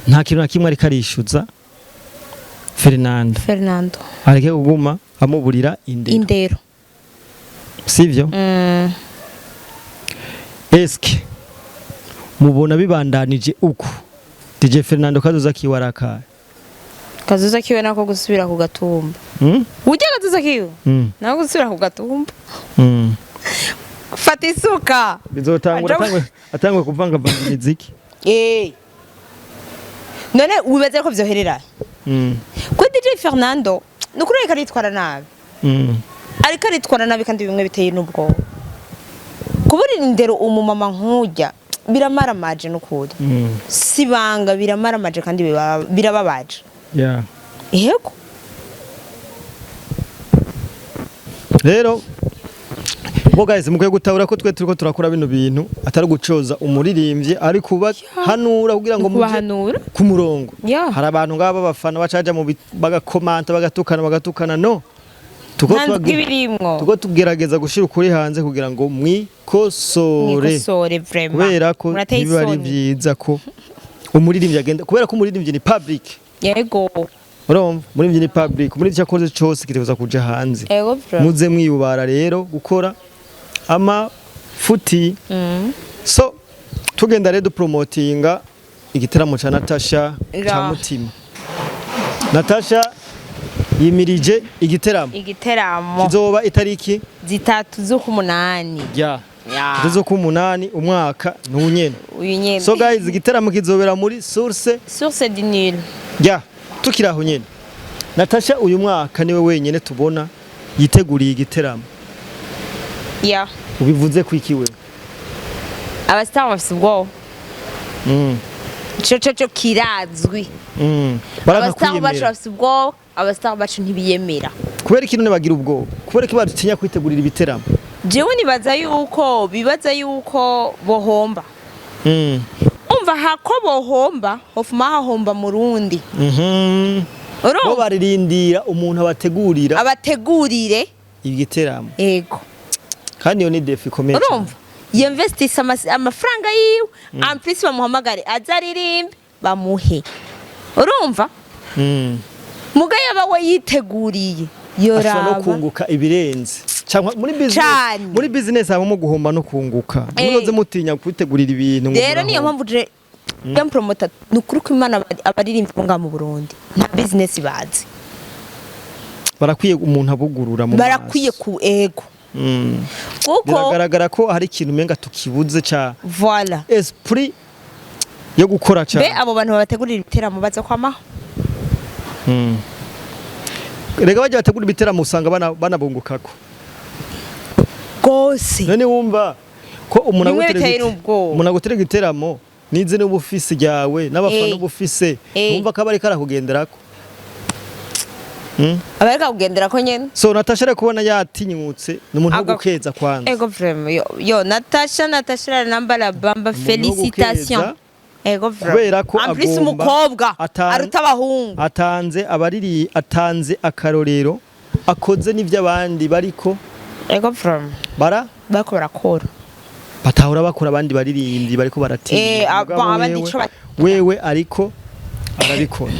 nta kintu na kimwe ariko arishyuza Fernando. Fernando. Areke kuguma amuburira indero. Indero. Sivyo? Eske mubona bibandanije uku, DJ Fernando kazoza kiwe arakaye? Kazoza kiwe nako gusubira ku gatumba. Ujya kazoza kiwe nako gusubira ku gatumba. Fata isuka. Bizotangura atangwe kuvangavanga imiziki. Eh, none wibaze ko vyoherera ko DJ Fernando nukuri ariko aritwara nabi? Ariko aritwara nabi kandi bimwe biteye n'ubwoba. Kuburira indero umumama nk'ujya biramaramaje n'ukuri. Si banga, biramaramaje kandi birababaje. Yego. Rero bo guys, mukwiye gutabura ko twe turiko turakora bino bintu atari gucoza umuririmbyi, ari kubahanura kugira ngo muje kubahanura ku murongo. Yeah. Hari abantu ngaba b'abafana bacaja mu bagakomanta, bagatukana, bagatukana. No tuko nta nzwi ibirimwo. Tuko tugerageza gushira ukuri hanze kugira ngo mwikosore. Mwikosore vraiment. Kubera ko murateye ntibiba ari isoni. vyiza ko umuririmbyi agenda, kubera ko umuririmbyi ni public. Urumva, umuririmbyi ni public, umuririmbyi icyo akoze cose kitegerezwa kuja hanze. Yego vraiment. Muze mwiyubara rero gukora amafuti. So tugenda rero dupromotinga igiteramo ca Natasha ca Mutima. Natasha yimirije igiteramo. Igiteramo. Kizoba itariki 3 z'ukumunani. Ya 3 z'ukumunani, umwaka n'unyene. Uyu nyene. So guys, igiteramo kizobera muri Source Source du Nil. Ya tukiri aho nyene, Natasha uyu mwaka niwe wenyene tubona yiteguriye igiteramo. Ubivuze kwikiwe? Aba star bafise ubwoba. Ico co kirazwi. Baranga Aba star bacu kwiyemera. bafise ubwoba, aba star bacu ntibiyemera. Kubera iki none bagira ubwoba? Kubera ko badutinya kwitegurira ibiteramo? Jewe nibaza yuko bibaza yuko bohomba. Umva, hako bohomba hofuma hahomba murundi. Bo Urumva, baririndira umuntu abategurira abategurire igiteramo. Yego. Kandi iyo ni défi ikomeye cyane. Urumva, yinvestisa amafaranga yiwe, en plus bamuhamagare aze aririmbe, bamuhe. Urumva, muga yaba we yiteguriye Ashobora no yoraba kunguka ibirenze, cyangwa muri business. Cane. Muri business habamo guhomba no kunguka. Munoze mutinya kwitegurira ibintu ngo Rero niyo murahomba. mpamvu je mm. promoter, ni ukuri ko Imana, abaririmbyi bo ngaha mu Burundi nta business bazi. Barakwiye umuntu abugurura mu maso. Barakwiye ku ego, kuko Biragaragara ko hari ikintu umenga tukibuze ca voilà esprit yo gukora be cyane. Abo bantu babategurira ibiteramo baza kwamaho. Rega bajya bategura ibiteramo usanga banabungukako. Gose. None wumva ko umuntu Bimwe aguterega biteye n'ubwoba. Umuntu aguterega igiteramo nize niba ufise ryawe n'abafana uba ufise, wumva ko aba ariko arakugenderako. Abareka kugendera ko nyene. So Natasha rero kubona yatinyutse, ni umuntu wo gukeza kwanza. Ego vraiment, yo, yo Natasha, Natasha nambara bamba. Umuntu wo Félicitations. gukeza, Ego vraiment. kubera ko En plus agomba umukobwa aruta abahungu. Atanze abariri, atanze akarorero, akoze n'ivyo abandi bariko Ego vraiment. bara Bariko barakora. Batahora bakora, abandi baririmbyi bariko baratinya. Mugabo Bon, abandi wewe, ico wewe ariko arabikora.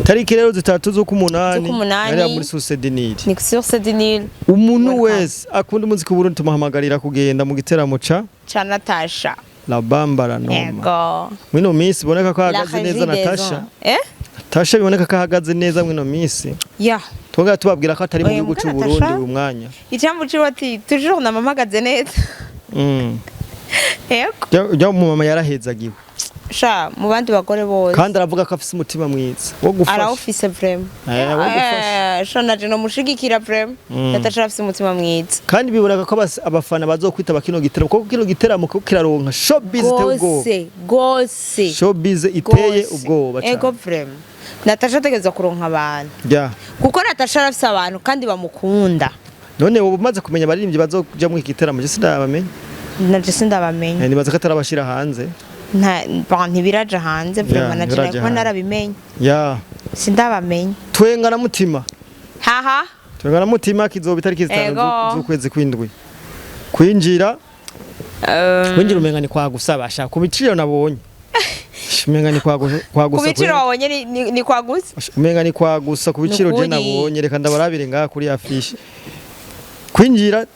Tariki rero 3 z'ukumunani, Z'ukumunani. hariya muri Source du Nil. Ni Source du Nil. Umuntu Welcome. wese akunda umuziki w'Uburundi tumuhamagarira kugenda mu giteramo ca ca Natasha. La Bamba Noma. Ego. Mwino minsi iboneka ko La ahagaze neza Régie des Natasha. Ondes. Eh. Natasha biboneka ko ahagaze neza mwino minsi. Twongera tubabwira ko atari mu Oya, gihugu muga c'u Burundi Natasha. uyu mwanya. Ijambo ciwe ati toujours namamagaze neza. Ego. Jya mu mama yarahezagiwe. Sha mu bandi bagore bose. Kandi aravuga ko afise umutima mwiza wo gufasha. Arawufise vraiment. Wo gufasha. Sha naje no mushigikira vraiment. Natasha arafise umutima mwiza. Kandi biboneka ko abafana bazokwitaba kino giteramo, kuko kino giteramo ko kiraronka showbiz iteye ubwoba. Gose gose. Showbiz iteye Gose. ubwoba Ego cyane. vraiment. Natasha ategerezwa kuronka abantu. Kuko Natasha arafise abantu kandi bamukunda. None ubu umaze kumenya abaririmbyi bazoja muri iki giteramo? Je sindabamenya. Naje sindabamenya. Nibaza ko atarabashira hanze. Nta bon, ntibiraja hanze vraiment, naje ntibiraja kuba hanze. narabimenye. Sindabamenya. Twenga na mutima. Haha. Twenga na mutima kizoba itariki 5 Ego. z'ukwezi kw'indwi. Kwinjira kwinjira umenga ni kwagusaba sha, ku biciro nabonye. Umenga ni Ku kwagusa. biciro wabonye ni kwagusa. Umenga ni kwagusa ku biciro je Nukuri. nabonye. Reka ndabarabire ngaha kuri affiche. Kwinjira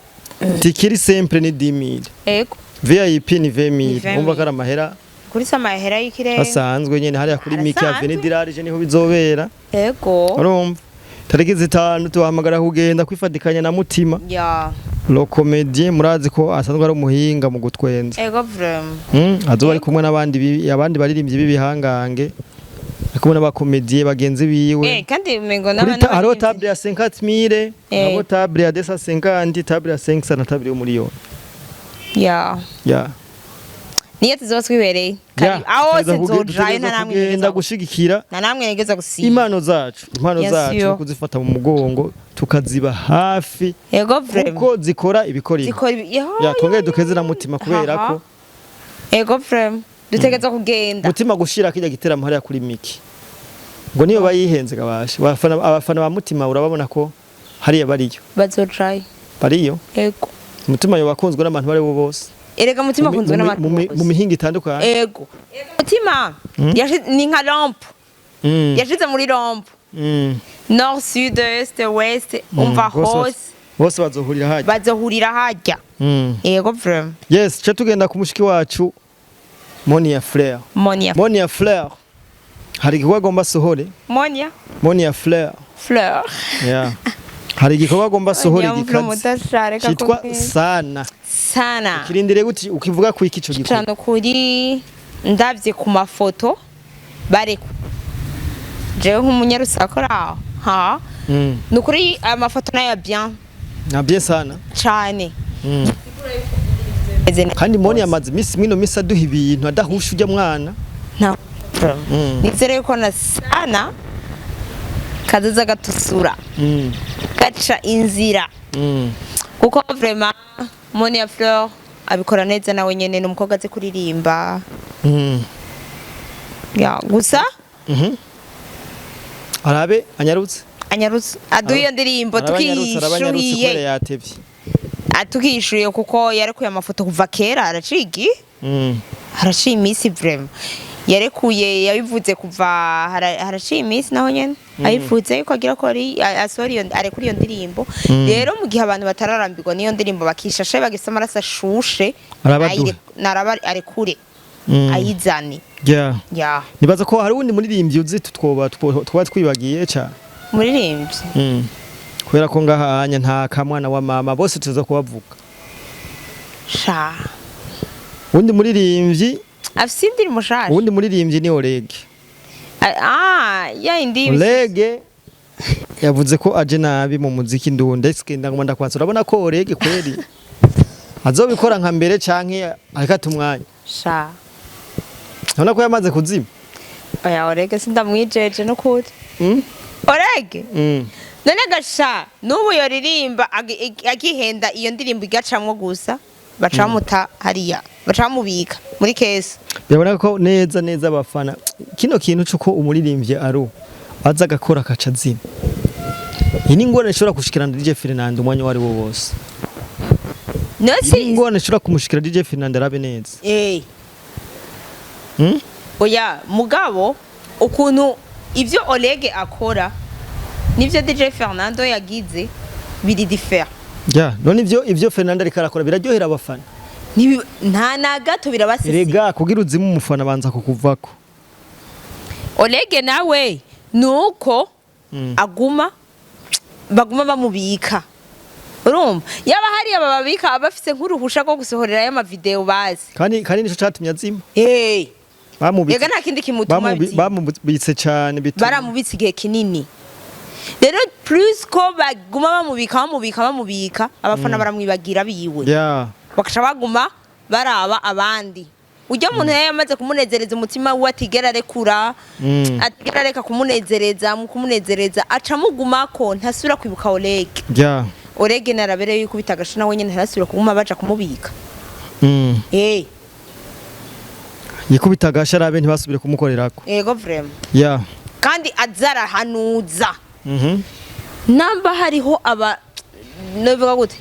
tikiri simple ni 10,000. Ego. VIP ni 20,000. Ni 20,000. Umva ko ari amahera Kuri sama mahera y'ikirere. asanzwe nyene hariya kuri Miki Arasanzwe. Avenue Dirarije niho bizobera. Ego. Urumva tariki 5 tubahamagara kugenda kwifatikanya na Mutima Le Comédien. Murazi ko asanzwe ari umuhinga mu gutwenza. Ego vraiment. Azoba ari kumwe n'abandi abandi baririmbyi b'ibihangange, ari kumwe n'abakomediye bagenzi biwe. Kandi umengo Kuri n'abana hariho table ya 50,000, hariho table ya 250, table ya 500 na table y'umuriyoni. Niyo tuzoba twibereye. Aho hose nzojayo, nta namwe kugenda nigeza gushigikira nta namwe nigeza gusiba. Impano zacu, impano Yes, zacu yo. no kuzifata mu mugongo, tukaziba hafi Ego vraiment. kuko zikora ibikora ibi. Zikora yo. Ya, twongere dukeze na Mutima kubera ko Ego vraiment, dutegereza kugenda. Mutima gushira kijya giteramo hariya kuri Miki ngo niyo bayihenze kabasha. Abafana ba Mutima urababona ko hariya bariyo. Bazojayo. Bariyo. Ego. Mutima yo bakunzwe n'abantu bari bo bose. Erega Mutima akunzwe n'abantu Mu bose. mihinga itandukanye. Ego. Mutima ni nka lampe. Yashize muri lampe. Nord, sud, est, ouest, umva hose. Bose bazohurira hajya. Bazohurira hajya. Ego vraiment. Yes, ce tugenda ku mushiki wacu Monia Fleur. Monia. Monia Fleur hari igikorwa agomba asohore. Monia. Monia Fleur. Fleur. Yeah. Hari igikorwa agomba asohore Monia gikaze Mutasha, cyitwa Sana. Sana. Kirindire gute ukivuga ku iki ico gikorwa? Cyane kuri ndavye ku mafoto bareko jewe nk'umunyarusako aho ha ni ukuri amafoto nayo bien. Na bien sana. Cane. Meze neza. Kandi Moni amaze iminsi, mwino minsi aduha ibintu adahusha ujya mwana. Nta nizere yuko na Sana kazoza gatusura gaca inzira kuko vraiment Monia Fleur abikora neza nawe nyene, ni umukobwa azi kuririmba. Ya gusa Arabe anyarutse. Anyarutse aduha iyo ndirimbo. Arabanyarutse, arabanyarutse kubera Tukishuhiye. yatevye. Tukishuye kuko yarekuye amafoto kuva kera, araciye haraciye iminsi vraiment. Yarekuye yabivuze kuva haraciye iminsi naho nyene abivuze yuko agira ko ari asohora iyo, arekura iyo ndirimbo. Rero mu gihe abantu batararambirwa n'iyo ndirimbo, bakishashe, bagifise amaraso ashushe, Arabaduha. Naraba arekure ayizane. Ya. Nibaza ko hari uwundi muririmbyi uzi twoba twoba twibagiye ca. Muririmbyi? Kubera ko ngaha anya nta kamwana wa mama, bose tuza kubavuga. Sha. Uwundi muririmbyi? Afise indirimbo shasha. Uwundi muririmbyi ni Orege. Ah, ya indi. Orege yavuze ko aje nabi mu muziki ndunde ndaguma ndakwatsa. Urabona ko Orege kweri azobikora nka mbere canke areka umwanya? Sha. Urabona ko yamaze kuzima. Oya, Orege sindamwijeje n'ukuri. Orege none gasha n'ubu yoririmba agihenda iyo ndirimbo igacamwo gusa, baca bamuta hariya, baca bamubika muri caisse. Biraboneka ko neza neza abafana, kino kintu c'uko umuririmbyi ari aza agakora akaca azima, iyi ni ingorane ishobora gushikirana DJ Fernando umwanya uwo ari wo wose. Iyi ni Nose ingorane ishobora kumushikira DJ Fernando, arabe neza. Oya, mugabo ukuntu ivyo Olege akora nivyo DJ Fernando yagize biri différent. Ya, none ivyo Fernando ariko arakora biraryohera abafana? Nta na gato, birabasisi. Erega kugira uzime umufana banza kukuvako. Olege nawe nuko aguma baguma bamubika, urumva yaba hariya bababika abafise nk'uruhusha rwo gusohorerayo amavideo bazi. Kandi nico catumye azima. Bamubitse. Ega nta kindi kimutuma bizima. Bamubitse cyane bituma Baramubitse igihe kinini rero, plus ko baguma bamubika, bamubika, bamubika, abafana baramwibagira biwe, bakaca baguma baraba abandi. Ujya muntu yari yamaze kumunezereza umutima we, atigera arekura, atigera areka kumunezereza, mu kumunezereza aca amugumako, ntasubira kwibuka Olege. Olege narabereye yikubita agashi nawe nyene ntarasubira kuguma baja kumubika. Yikubita agasha arabe ntibasubire kumukorerako. Ego vraiment. Kandi azarahanuza namba hariho aba novuga gute,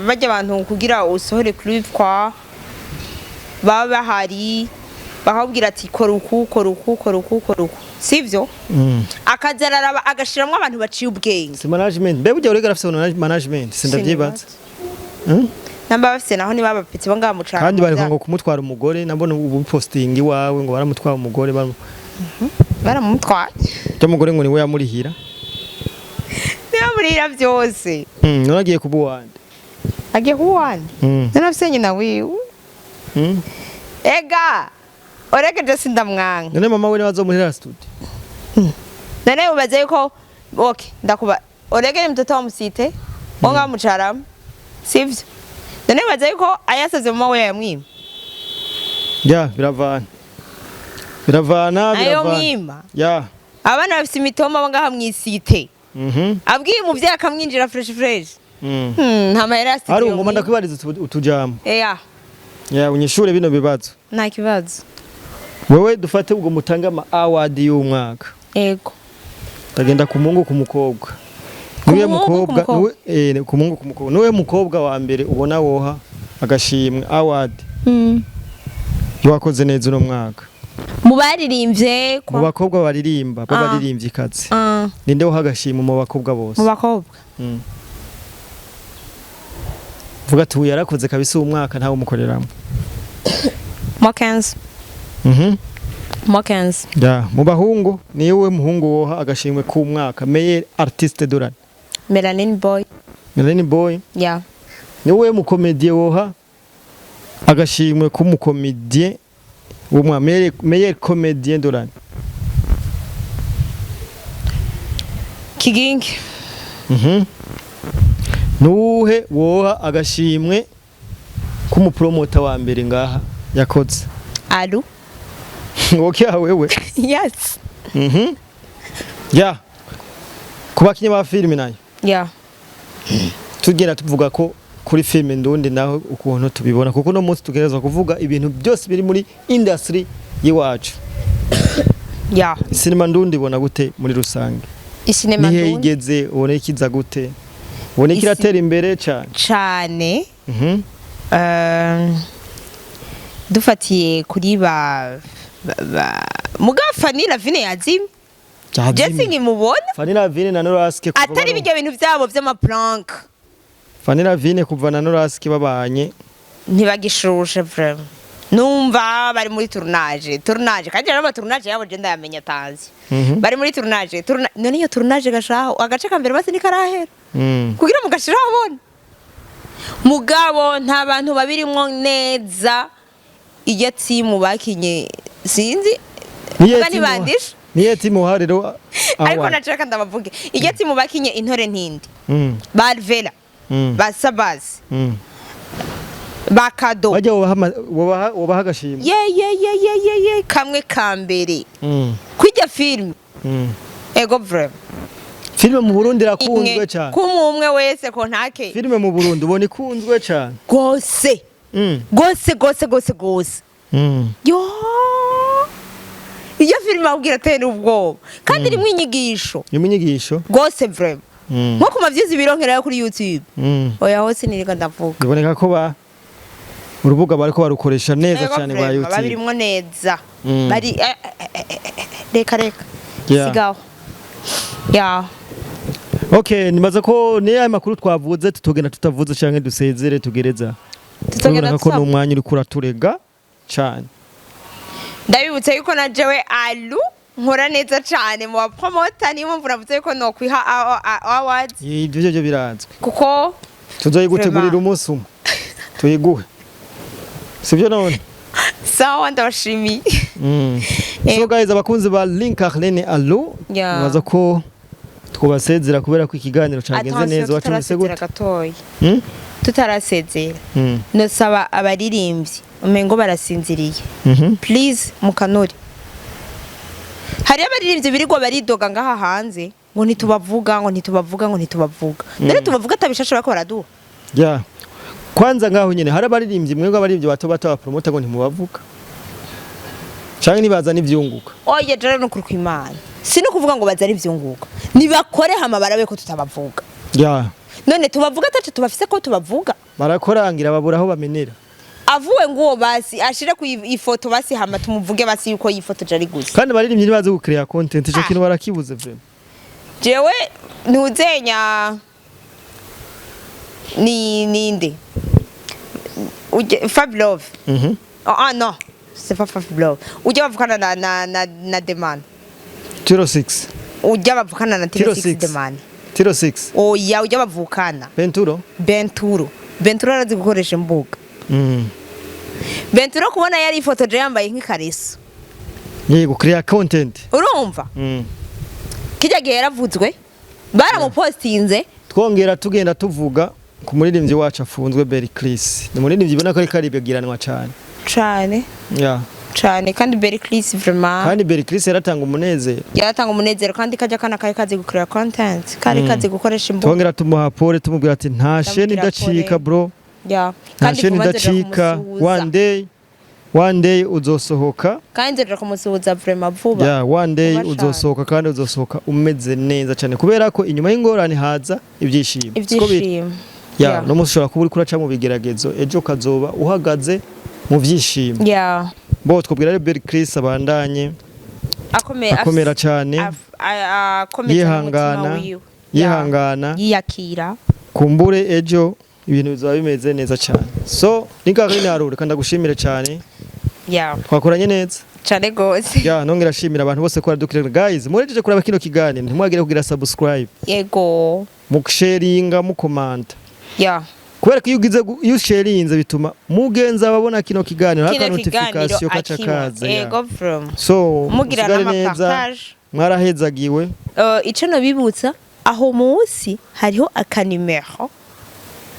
bajya abantu kugira usohore clip kwa baba bahari bakabwira ati kora uku, kora uku, kora uku, kora uku, sivyo? Akaza araraba agashiramwo abantu baciye ubwenge. Si management mbe burya urega arafise management? Sindavyibaza. Namba bafise naho niba bapitse bo ngaha mucana. Kandi bari ngo kumutwara umugore, nabona ubu posting iwawe ngo baramutwara umugore Baramutwaye. Cyo mugore ngo niwe yamurihira. Niba murira byose. None agiye kuba uwande? Agiye kuba uwande? None afise nyina wiwe. Ega Orege je sindamwanga. None mama we niwe azomurihira studio? None ubaze yuko, okay, ndakuba Orege ni mtoto wa musite wo ngaha mucarama, sivyo? None ubaze yuko ayasavye mama we yamwima? Ya, biravana, biravana. Ayo Biravana. mwima. Abana bafise imitoma bo ngaha mw'isite, abwiye umuvyeyi akamwinjira fresh fresh. Nta mahera ya studio. Ari ngoma mwima. Ndakwibariza utujambo. Eya. Ya, unyishure bino bibazo. Nta kibazo. Wewe dufate ubwo mutanga ama award y'umwaka. Ego. Ndagenda ku muhungu, ku mukobwa. Ku Niwe muhungu, ku mukobwa mukobwa? Niwe ku muhungu, ku mukobwa, niwe mukobwa wa mbere ubona woha agashimwe award wakoze neza uno mwaka? Mu baririmbye? Mu bakobwa baririmba, b'abaririmvyikazi. Ninde woha agashimwe mu bakobwa bose? Mu bakobwa? Vuga ati uyu yarakoze kabisa uyu mwaka, ntawe umukoreramo. Mokenzi. Mokenzi. Ya, mu bahungu niwe muhungu woha agashimwe k'umwaka, meilleur artiste de l'année? Melanin Boy. Melanin Boy. Ya. Niwe mucomédien woha agashimwe k'umucomédien w'umwaka, meilleur comédien de l'année? Kigingi. Nuwuhe woha agashimwe k'umupromota wa mbere ngaha yakoze? Alu. Okay, wewe? Yes. Ya, ku bakinyi ba filime nayo, tugenda tuvuga ko kuri filime ndundi naho ukuntu tubibona, kuko uno munsi tugerezwa kuvuga ibintu byose biri muri industry y'iwacu. Sinema ndundi ibona gute muri rusange? Isinema Nihe ndundi? igeze? Ubona ikiza gute? Ubona ikiratera imbere cyane? Cane. Dufatiye kuri ba muga Fanny Lavine yazimye, je sinkimubona. Fanny Lavine na Noraske kuva Atari bijya bintu byabo vy'amaprank. Fanny Lavine kuva na Noraske babanye Ntibagishushe vraiment, numva bari muri tournage, tournage, kandi rero amatournage yabo je ndayamenya atazi. Bari muri tournage, none iyo tournage gashaho agace ka mbere basi ntikarahera kugira mugashiraho abona. Mugabo nta bantu babirimwo neza, iyo timu bakinye sinzi. Niye Muga timu ntibandisha. Niye timu ha rero Ariko award? nashaka ndabavuge iyo timu bakinye Intore Ntindi, ba Alvera, ba Sabazi, ba Kado. Bajya wobaha agashimwe? Ye ye ye ye ye ye, kamwe ka mbere kwijya filime. Ego vraiment. Filime mu Burundi irakunzwe cyane. Kumwe umwe wese ko ntake. Filime mu Burundi ubona ikunzwe cyane. Gose. Gose gose gose gose. Yo, iyo filime abwira atera ubwoba kandi irimo inyigisho. Irimo inyigisho. Gose vraiment. Nko ku mavyizi bironkerayo kuri YouTube. Oya, hose niriko ndavuga. Biboneka ko ba urubuga bariko barukoresha neza Ego cyane ba vraiment, YouTube. Babirimwo neza. Bari reka reka. Sigaho ya. Okay, nibaza ko ni aya makuru twavuze, tutogenda tutavuze canke dusezere tugereza. Tutogenda. Tubona ko n'umwanya uriko uraturega cyane. Ndabibutsa yuko na jewe alu nkora neza cane mu bapromota, niyo mpamvu navuze yuko nokwiha awards. Ibyo byo birazwi. Kuko Tuzoyigutegurira Vraiment. umunsi umwe tuyiguhe, sibyo none? Sawa, ndabashimiye. So guys, abakunzi ba Link Arlene Allo, nibaza ko twubasezera kubera ko ikiganiro cagenze Attention, neza. Wacumvise tutarasezera gute? Gatoya. Tutarasezera, nosaba abaririmbyi, umengo barasinziriye. Please mukanure. Hariyo abaririmbyi birirwa baridoga ngaha hanze ngo ntitubavuga, ngo ntitubavuga, ngo ntitubavuga. None tubavuga atabishasha bariko baraduha? Yeah. Kwanza ngaho nyene hari abaririmbyi, mwebwe abaririmbyi bato bato, abapromota ngo ntimubavuga canke nibazana ivyunguka. Oya, jara nukuri kw'Imana, si no kuvuga ngo bazane ivyunguka, nibakore hama barabe ko tutabavuga. None tubavuga ataco tubafise ko tubavuga? Barakorangira babura aho bamenera. Avuwe nguwo basi ashire ku ifoto basi, hama tumuvuge basi yuko yifotoje ari gusa. Kandi abaririmbyi ntibazi gucreate content, ico Ah. kintu barakibuze vraiment. Jewe ntuzenya ni ninde? Fab Love. Oh, ah non, c'est pas Fab Love, ujya bavukana na Deman. Tiro 6. Ujya bavukana na Tiro Tiro 6. Six. Deman. Tiro 6. Oya, ujya bavukana. Benturo. Benturo. Benturo arazi gukoresha imbuga. Benturo kubona yari ifotoje yambaye nk'ikareso. Yego, create content. Urumva, kijya gihe yaravuzwe, baramupostinze. Twongera tugenda tuvuga ku muririmbyi wacu afunzwe, Berry Chris. Ni umuririmbyi ubona ko ariko aribegiranwa cyane. Cane. Cane, kandi Berry Chris vraiment. Kandi Berry Chris yaratanga umunezero. Yaratanga umunezero, kandi kajya kana kari kazi gukorera content, kari kazi gukoresha imbuga. Twongera tumuha pole, tumubwira ati nta sheni Ndamubwira idacika, pole. bro. Nta Kandi sheni vuba nzoja idacika. kumusuhuza. One day, one day uzosohoka. Kandi nzoja kumusuhuza vraiment vuba. Yeah, one day Vuba cane. uzosohoka, kandi uzosohoka umeze neza cyane, kubera ko inyuma y'ingorane haza ibyishimo. Siko biri? Ibyishimo. Yeah, no munsi ushobora kuba uriko uraca mu bigeragezo, ejo ukazoba uhagaze mu byishimo. Bo twabwira rero Berry Chris abandanye akomera cyane, akomeza yihangana, n'umutima wiwe. yihangana. Yiyakira. Kumbure ejo ibintu bizaba bimeze neza cyane. So ni Karine Harure, kandi ndagushimire cyane. Twakoranye neza. Cane gose. Ya, nongera ashimira abantu bose ko baradukirana. Guys, murejeje kuraba kino kiganiro, ntimwagire kugira subscribe, mukusharinga, mukomanta, kubera ko iyo ugize iyo usharinze bituma mugenza ababona kino kiganiro Kino aka kiganiro notification kaca akiba kaza ya. Ego from So mugira musigare neza. n'amapartage. Mwarahezagiwe. Ico nobibutsa, aho munsi hariho akanimero.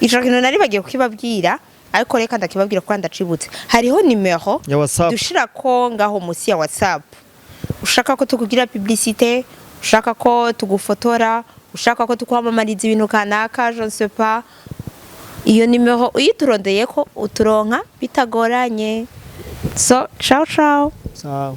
Ico kintu nari bagiye kukibabwira, ariko reka ndakibabwira kuko ndacibutse. Hariho nimero ya WhatsApp dushirako ngaho munsi ya WhatsApp. Ushaka ko tukugira publicité, ushaka ko tugufotora, ushaka ko tukwamamariza ibintu kanaka, je ne sais pas, iyo nimero uyiturondeyeko uturonka bitagoranye. So ciao ciao. Sawa.